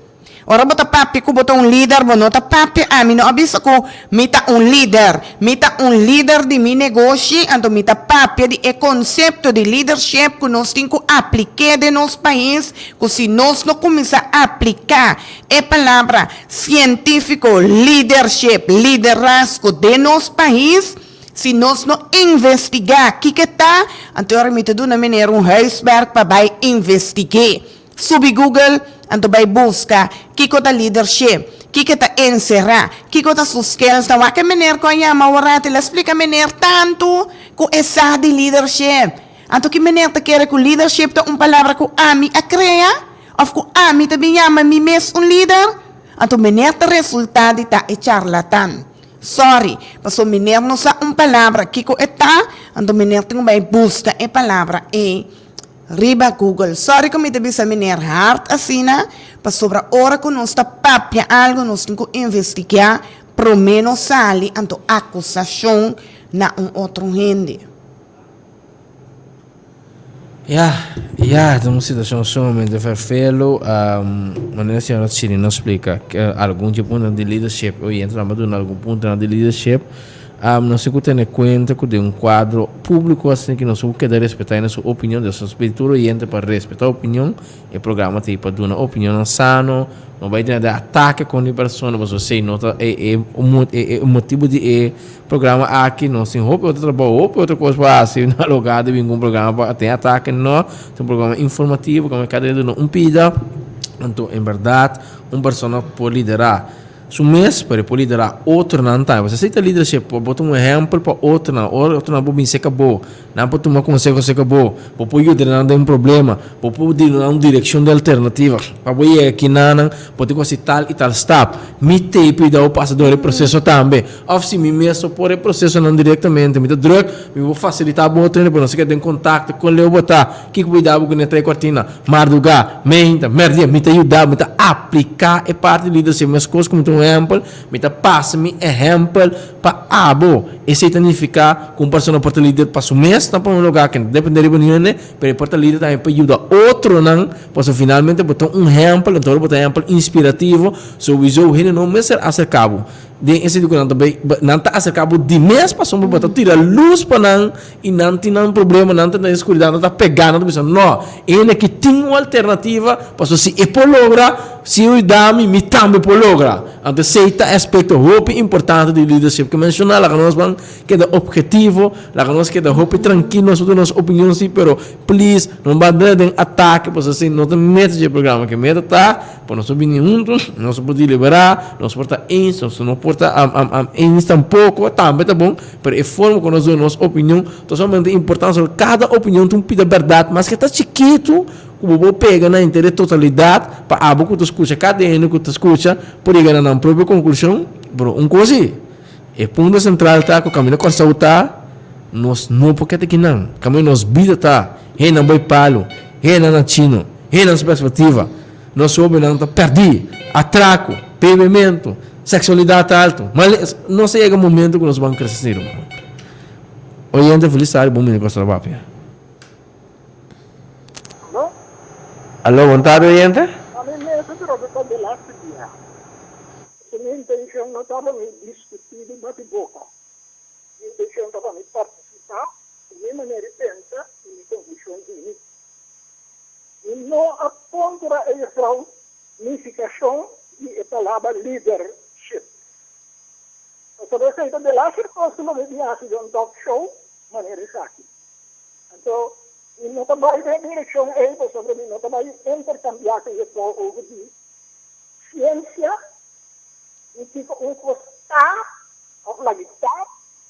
Ora bo ta papia ku bo ta un lider, bo no ta papia, ami no a bisa ku mi ta un lider. Mi ta un lider di mi negoshi, anto mi ta papia di e konsepto di leadership ku nos tin ku aplik'é den nos pais, ku si nos no kuminsá apliká e palabra sientífiko leadership, liderazgo den nos pais, si nos no investigá kiko e ta, anto ora mi ta duna meneer un huiswerk pa bai investig'é. Subi Google anto bai buska kiko ta leadership, kiko e ta enserá, kiko ta su skills. Ta wak e meneer ku a yama awor el a splika meneer tantu ku e sa di leadership. Anto ki meneer ta kere ku leadership ta un palabra ku ami a krea òf ku ami ta bin yama mi mes un lider? Anto meneer ta resultá di ta e charlatan. Sorry, pasobra meneer no sa un palabra kiko e ta, anto meneer tin ku bai buska e palabra ei. Riba Google. Sorry ku mi ta bisa meneer hard asina, pasobra ora ku nos ta papia algu nos tin ku investiga prome nos sali anto akusashon na un otro hende. Ya, ya, ta un situacion sumamente ferfelo. Manera señora Chirino a splica, algun dje puntonan di leadership, oyente nan a duna algun puntonan di leadership. Nos tin cu tene cuenta cu den un cuadro publico asina ki nos tin cu keda respeta hende su opinion, dus nos pidi tur oyente pa respeta opinion. E programa ta ei pa duna opinionnan sano, no bai tene den atake kontra di persona, pasobra esei no ta e e e motibu di e programa aki. Nos tin hopi otro trabou, hopi otro kos pa hasi na lugar di bin ku un programa pa tene atake, no. Ta un programa informativo kaminda kada hende duna un pida, anto en bèrdat un persona por liderá su mes, pero e por liderá otronan tambe. Pasobra esei ta leadership, bo ta un ehèmpel pa otronan, ora otronan por bin serka bo. Nan por tuma konseho aserka bo. Bo por yuda nan den un problema. Bo por duna nan un direkshon di alternativa. Pa bo yega kinanan, bo tin ku hasi tal i tal stap. Mi t'ei por yuda bo pasa dor e proseso tambe. Òf si mi mes no por e prosesonan direktamente, mi ta drùk, mi por fasilitá bo otro hende pa nos keda den kontakto. Kon leu bo ta? Kiko por yuda bo ku ne trei kuartina? Mardugá, meinta, mèrdia, mi ta yuda bo. Mi ta apliká e parti di leadership meskos ku mi ta un ehèmpel. Mi ta pasa mi ehèmpel pa abo. Esei ta nifiká ku un persona por ta lider pa su mes na promé lugá, ke no ta dependé riba niun hende, pero e por ta lider tambe pa yuda otronan, pasobra finalmente bo ta un ehèmpel, anto ora bo ta un ehèmpel inspirativo, souiso hende no mester aserká bo den e sentido ku nan ta bai, nan ta aserká bo di mes pasobra bo ta tira lus pa nan i nan tin nan problema, nan ta den skuridat, nan ta pegá, nan ta bisa, no, e hende aki tin un alternativa, pasobra si e por logra, si e yuda mi, mi tambe por logra. Anto esei ta e aspekto hopi importante di leadership ke menshoná. Laga nos ban keda opgetivo, laga nos keda hopi trankil, nos por duna nos opinion si, pero please no ban drenta den atake pasobra esei no ta meta dje programa. Ke meta ta pa nos por bini huntu, nos por deliberá, nos por ta eens, nos no por ta eens tampoko, tambe ta bon, pero e forma ku nos duna nos opinion ta sumamente importante pasobra kada opinion ta un pida bèrdat maske ta chikitu. Ku bo por pega na henter e totalidat pa abo ku ta skucha, kada hende ku ta skucha por yega na nan propio konklushon. Pero un kos si, e punto sentral ta ku kaminda Kòrsou ta, nos no por keda kinan. Kaminda nos bida ta, hendenan bai palu, hendenan na chino, hendenan su perspektiva. Nos hóbennan ta pèrdí, atrako, bebementu, seksualidat altu. Nos a yega momento ku nos ban krese asina, ruman. Oyente, felis tardi, bon bini Kòrsou ta papia. Aló? Aló, bon tardi oyente. Ami mes a droga pa delaste dia. Pasobra mi intencion no ta pa mi discuti di bati boca. Mi intencion ta pa mi participa cu mi manera di pensa y mi conclusion di mi. Mi no a contra e juffrouw nificacion di e palabra leadership. Pasobra esey ta delaster cos cu lo mi bin haci den un talk show manera esaki. Anto, mi no ta bai den e direkshon ei pasobra mi no ta bai interkambiá ku Yehova over di siensia di kiko un kos ta òf lagi ta.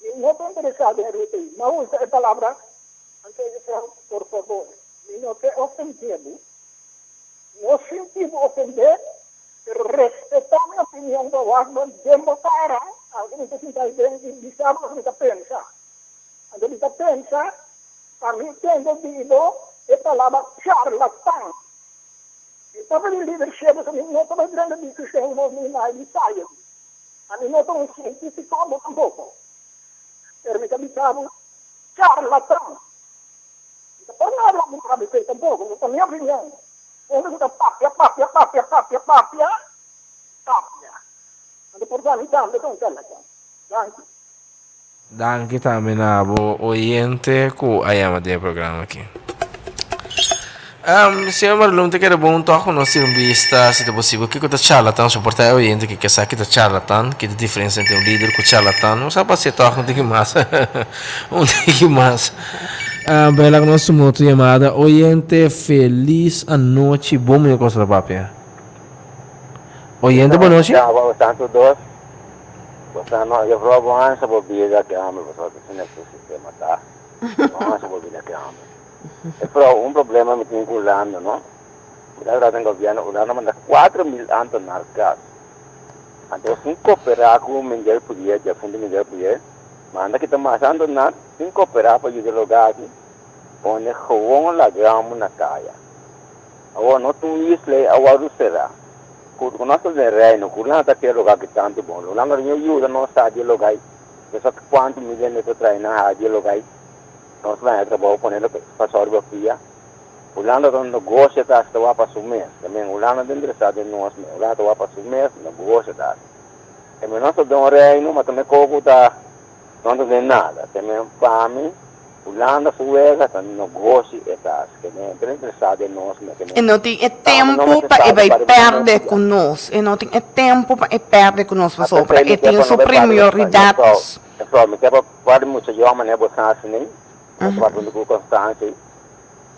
Mi no ta interesá den e ruta ei. Mi a usa e palabra, anto Yehova, por fabor, mi no ke ofendé bo. No sinti bo ofendé, pero respetá mi opinion pa wak bo den bo kara, aunke mi ta sinta ei den i bisa bo loke mi ta pensa. Anto mi ta pensa pa mi tende di bo e palabra charlatan. Mi ta pidi leadership pasobra mi no ta bai drenta diskushon ku bo mi na di science. Ami no ta un sientifiko, bo tampoko. Pero mi ta bisa bo charlatan. Mi ta por nada bo por habla esei tampoko, no ta mi opinion. Unda ku ta papia, papia, papia, papia, papia, papia. Anto por sa mi tambe ta un charlatan. Danki. Danki tambe na bo oyente ku a yama den e programa aki. Señor Marlon ta kere bon tòg ku nos tin un bista si ta posibel kiko ta charlatan soportá e oyente ke ke sa ki ta charlatan ki ta diferensia entre un lider ku charlatan nos a pas'é tòg un tiki mas un tiki mas. Bela ku nos tuma otro yamada oyente felis anochi bon mi kos ta papia oyente bonochi. Boso no, juffrouw, bo hansa bo bida ke homber boso ta sina su sistema ta. Bo hansa bo bida ke homber. Juffrouw, un problema mi tin ku Hulanda, no? Mi ta trata den gobierno, Hulanda manda 4000 ambtenaar kas. Anto sin koopera ku Miguel Pourier, diafunto Miguel Pourier, manda kita mas ambtenaar sin koopera pa yuda loga aki, pone gewoon lagramo na kaya. Awor no tur isla a wòrdu será. Ku nos ta den Reino, ku nan ta kere loga ki tantu bon. Lo nan a yuda nos sa di e loga ei. Nos sa kuantu milen nos ta trae nan haña di e loga ei. Nos ta haña trabou pone lo pasó riba pia. Hulanda ta un negoshi ta hasi ta wak pa su mes. Ta men Hulanda ta interesá den nos mes. Hulanda ta wak pa su mes negoshi ta hasi. Te men nos ta den un reino ma ta me koko ta no ta den nada. Te men pa mi Hulanda su wega ta negoshi e ta hasi. Ke men ta interesá den nos mes. Ke E men no tin e tambe no tempu mester pa e sa bai pa riba pèrdè nos ku nos. E no tin e tempu pa e pèrdè ku nos A pasobra pesar e mi ke tin pa su no bai parti prioridat. Juffrouw, mi ke pa parti mucha yòn manera bo sa hasi nei. Bo ta papia ku Constancia.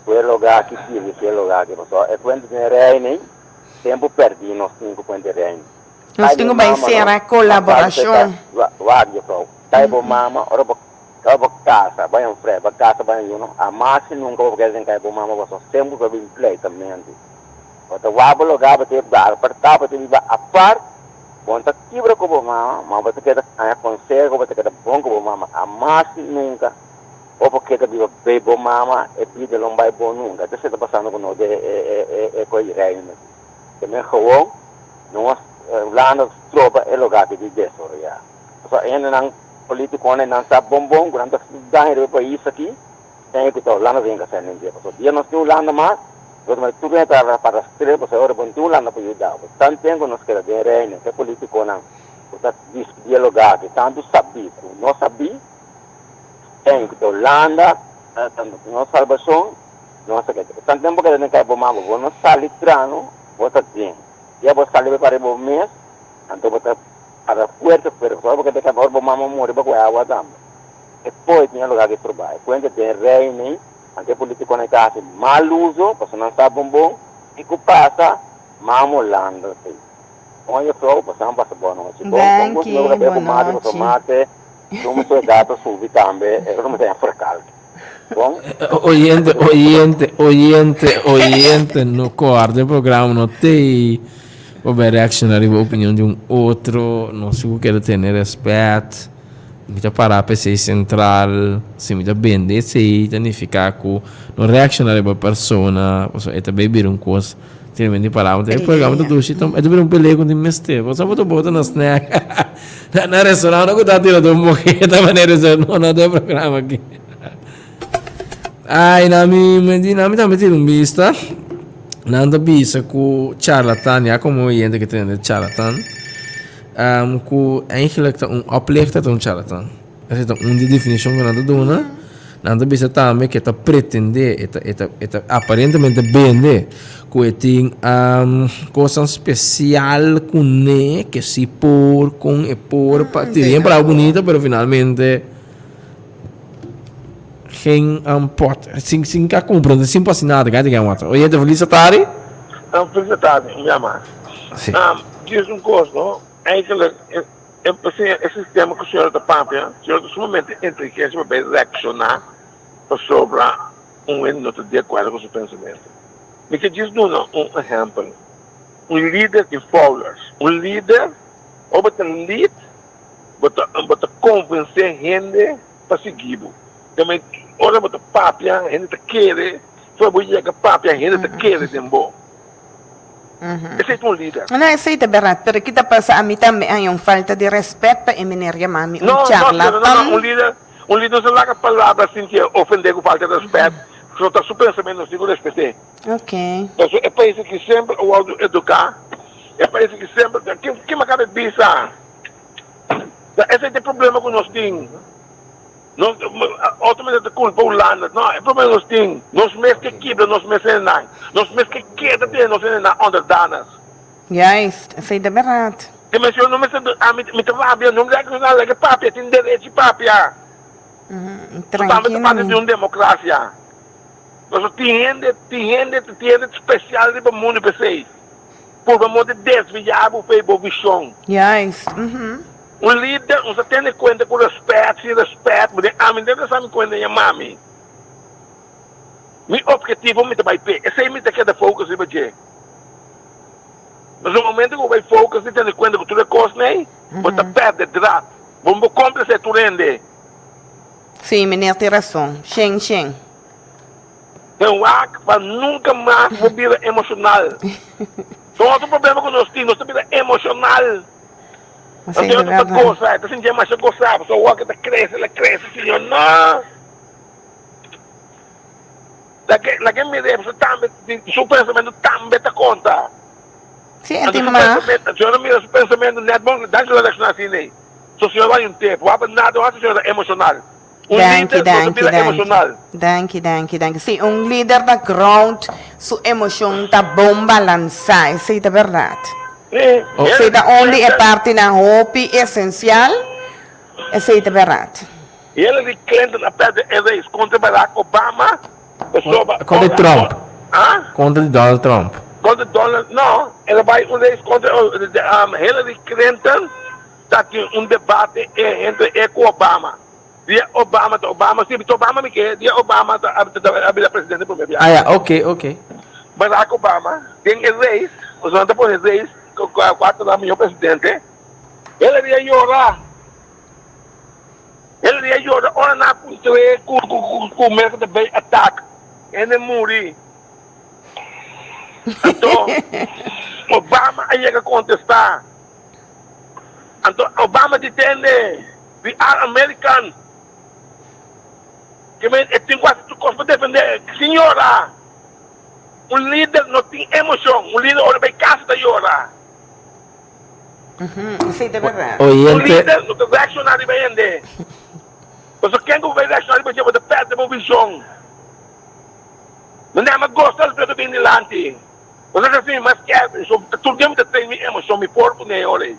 Kue lugá ki sirbi ke lugá ki pasobra e kuenta den reino ei tempu pèrdí nos tin ku kuenta reino. Nos Kai tin mi ku bai mama no sera pasado kolaborashon. Wak juffrouw kai bo mama ora bo ora bo kasa bai un fre bo kasa bai un yuno hamas i nunka bo kere den kai bo mama pasobra semper bo bin pleitamento bo ta wak bo lugá bo ta apartá bo ta biba apart bo no ta kibra ku bo mama ma bo ta keda haña konseho bo ta keda bon ku bo mama hamas i nunka. Bo por keda biba bei bo mama, e bida lo bai bo nunca. Esei ta pasando cu nos den e coy di reino aki. Te men gewoon nos Hulanda stroba e loga aki di desaroya. Pasobra e hendenan politiconan nan sa bon bon cu nan ta daña riba e pais aki, ten cu ta Hulanda ta yega sa nen dje. Pasobra dia nos tin Hulanda mas, nos ta mira tur hende ta para strel pasobra ora bo no tin Hulanda pa yuda bo. Tanten cu nos keda den reino, e politiconan cu ta discuti e loga aki tanto sabi cu no sabi, Ten ku ta Hulanda ta nos salbashon, nos ta keda. Tantu tempu bo keda den kai bo mama, bo no sali trano, bo ta den. Dia bo sali bai para bo mes, anto bo ta para fuerte fuerte. Pasobra bo keda den kai, ora bo mama muri bo kohe awa tambe. E poi tin e lugar di trabao. E kuenta den reino, anto e politikonan ta hasi mal uso, pasobra nan sa bon bon kiko pasa, mama Hulanda ta ei. Bon juffrouw, pasan pasa bon nochi. Bon, bon gusto Danki, mi papia ku bon mate, pasobra nochi. mate Como su edad a subi tambe, e como ta verkalk. Bon? Oyente, oyente, oyente, oyente, no corda e programa, no te o be reaccionar riba opinion di un otro, no sigur keda tene respet. Mi ta para pa esei central, si mi ta bende esei ta nifica cu no reacciona riba persona, pasobra e ta bay bira un cos. Tiene palabra, e programa ta dushi, e ta bira un pelea cu tin mester. Bo sa bo ta bota na snack. Na, na restaurant no ku ta tira tur mojeta manera eso no no den programa aki. Ai, na mi, mi di, na mi tambe tira un bista. Nan ta bisa ku charlatan, ya como oyente que tende charlatan, um, ku eigenlijk ta un oplichter ta un charlatan. Esa ta un di definishon ku nan ta duna. Nan ta bisa tambe ku e ta pretendé, e ta, e ta, e ta aparentemente bende ku e tin kosnan spesial kuné, ke si por, kon e por, pa tira un palabra bunita, pero finalmente geen pot, sin, sin ka komprende, sin por hasi nada, kaya ta wak. Oye, te felis tardi. Felis tardi, un bia mas. Si. Djis un kos, no? Eigenlijk, E e sistema ku señora ta papia, señora ta sumamente inteligente pa bay reakshoná pasobra un hende no ta di akuerdo ku su pensamentu. Mi ke djis duna un ehèmpel, un lider tin followers, un lider ora bo ta lead bo ta bo ta konvensé hende pa sigui bo. Tambe ora bo ta papia hende ta kere, ora bo yega papia hende ta kere den bo. Esei ta un lider. No, esei ta berdad, pero ki ta pasa ami tambe haña un falta di respet pa e meneer yama mi un No, no, charlatan. no, no, un lider, un lider no sa laga palabra sinti e ofende ku falta di respet, so ta su pensamentu, nos tin ku respet'é. Ok. Pasobra e pais aki semper a wòrdu eduká, e pais aki semper, kin, kin a kaba di bisa? Ta esei ta e problema ku nos tin. Nos otro mester ta culpa Hulanda. No, e problema nos tin, nos mes ke kibra nos mes hendenan. Nos mes ke keda tene nos hendenan onderdanas. Juist, esei ta berdad. Te mes yo no mester, ami mi ta rabia, no mi ta reacciona, laga papia, tin derechi papia. Su tambe ta parti di un democracia. Pasobra tin hende, tin hende, tin hende special riba mundo p'esei. Purba mo di desviá bo fe i bo vishon. Juist, mhm. Un lider no sa tene kuenta ku rèspèt, sin rèspèt, bo den ami no ta sa mi kuenta ña mami. Mi ophetivo mi ta bai p'e, esei mi ta keda focus riba dje. Pasobra momento ku bo bai focus di tene kuenta ku tur e kosnan ei, bo ta pèrdè drat. Bo no por komplasé tur hende. Sí, meneer tin rason. Shen, shen. Den wak pa nunca mas bo bira emocional. Son otro problema cu nos tin, nos ta bira emocional. Así Anto de ta verdad. goza, e ta sinti masha goza, pasobra wak e ta crece, el a crece, señor, no. Lag'é, lag'é mir'é, pasobra tambe su pensamentu tambe ta konta. Sí, e Anto tin su mag. pensamentu, señor a mira su pensamentu nèt bon, danki lo reakshoná asina ei. So señor bai un tempu, wak pa nada wak señor ta emoshonal. Un Danki, lider no ta danki, bira danki. emoshonal. Danki, danki, danki. Sí, un lider ta ground, su emoshon ta bon balansá, esei ta bèrdat. Sí, Esei ta Hillary un di e Clinton, partinan hopi esensial, esei ta bèrdat. Hillary Clinton a pèrdè e race kontra Barack Obama pasobra Kontra ora, Trump. ah? Kontra di Donald Trump. Kontra Donald, no, el a bai un race kontra Hillary Clinton ta tin un debate entre e ku Obama. Dia Obama ta Obama, si ta Obama mi ke, dia Obama ta a bira presidente prome biaha. Ah ya, ok, ok. Barack Obama den e race, pasobra nan ta pone race kua ta na miho presidente, Hillary a yora. Hillary a yora ora nan a puntr'é ku ku Merka ta bay attack, hende muri. Anto Obama a yega kontestá. Anto Obama di tende, We are American. Ke men e tin ku hasi tur kos pa defendé. Sin yora. Un lider no tin emoshon. Un lider ora bai kasa ta yora. Esei ta bèrdat. Un Oyente. lider no ta reakshoná riba hende. Pasobra ken ku bo bai reakshoná riba dje bo ta pèrdè bo vishon. Mi gosta Alfredo bin dilanti. Bo sa kasi mi mas Kevin, so tur dia mi ta train mi emocion, mi por cu ne ora ey.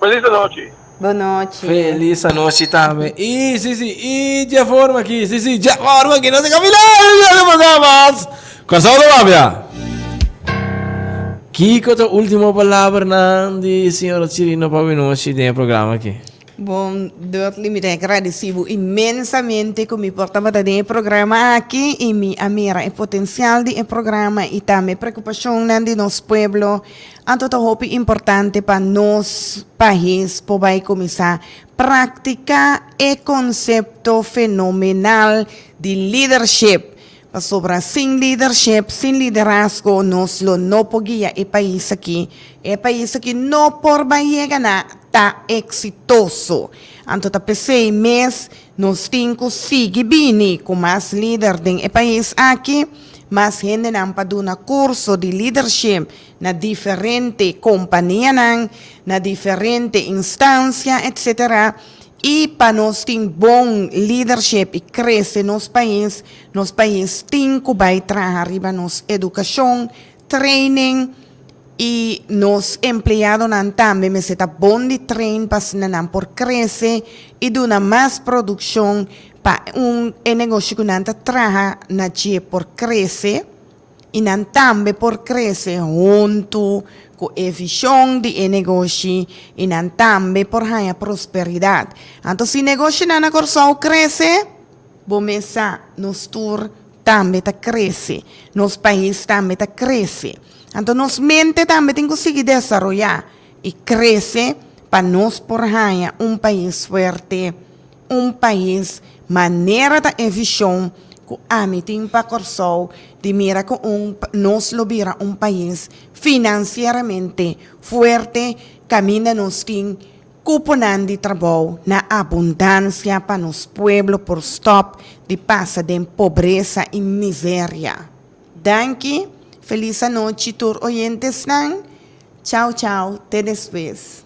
Feliz anochi. Bon nochi. Feliz anochi tambe. Y si si y dje forma aki, si si dje forma aki nos a camina di programa. Kòrsou ta papia. Kiko ta ultimo palabranan di señora Chirino pa awinochi den e programa aki? Bon, Dudley, mi ta agradeci bo inmensamente cu mi por tabata den e programa aki y mi a mira e potencial di e programa y tambe e preocupacionnan di nos pueblo. Anto ta hopi importante pa nos pais por bay cuminsa practica e concepto fenomenal di leadership. Pasobra sin leadership, sin liderazgo nos lo no por guia e pais aki. E pais aki no por bay yega na ta exitoso. Anto ta pesey mes nos tin cu sigui bini cu mas lider den e pais aki, mas hendenan pa duna curso di leadership na diferente companianan, na diferente instancia, etc. Y pa nos tin bon leadership y crece nos pais, nos pais tin cu bay traha riba nos educacion, training y nos empleadonan tambe mester ta bon di train pa asina nan por crece y duna mas produccion pa un e negoshi cu nan ta traha na dje por crece. I nan tambe por krese huntu ku e vishon di e negoshi i nan tambe por haña prosperidat. Anto si negoshinan na Kòrsou krese, bo mes sa, nos tur tambe ta krese, nos pais tambe ta krese. Anto nos mente tambe tin ku sigui desaroyá i krese pa nos por haña un pais fuerte. Un pais manera ta e vision cu ami tin pa Corsou di mira cu un nos lo bira un pais financieramente fuerte caminda nos tin cuponan di trabou na abundancia pa nos pueblo por stop di pasa den pobresa y miseria. Danki, feliz anochi tur oyentesnan, chao chao te despues.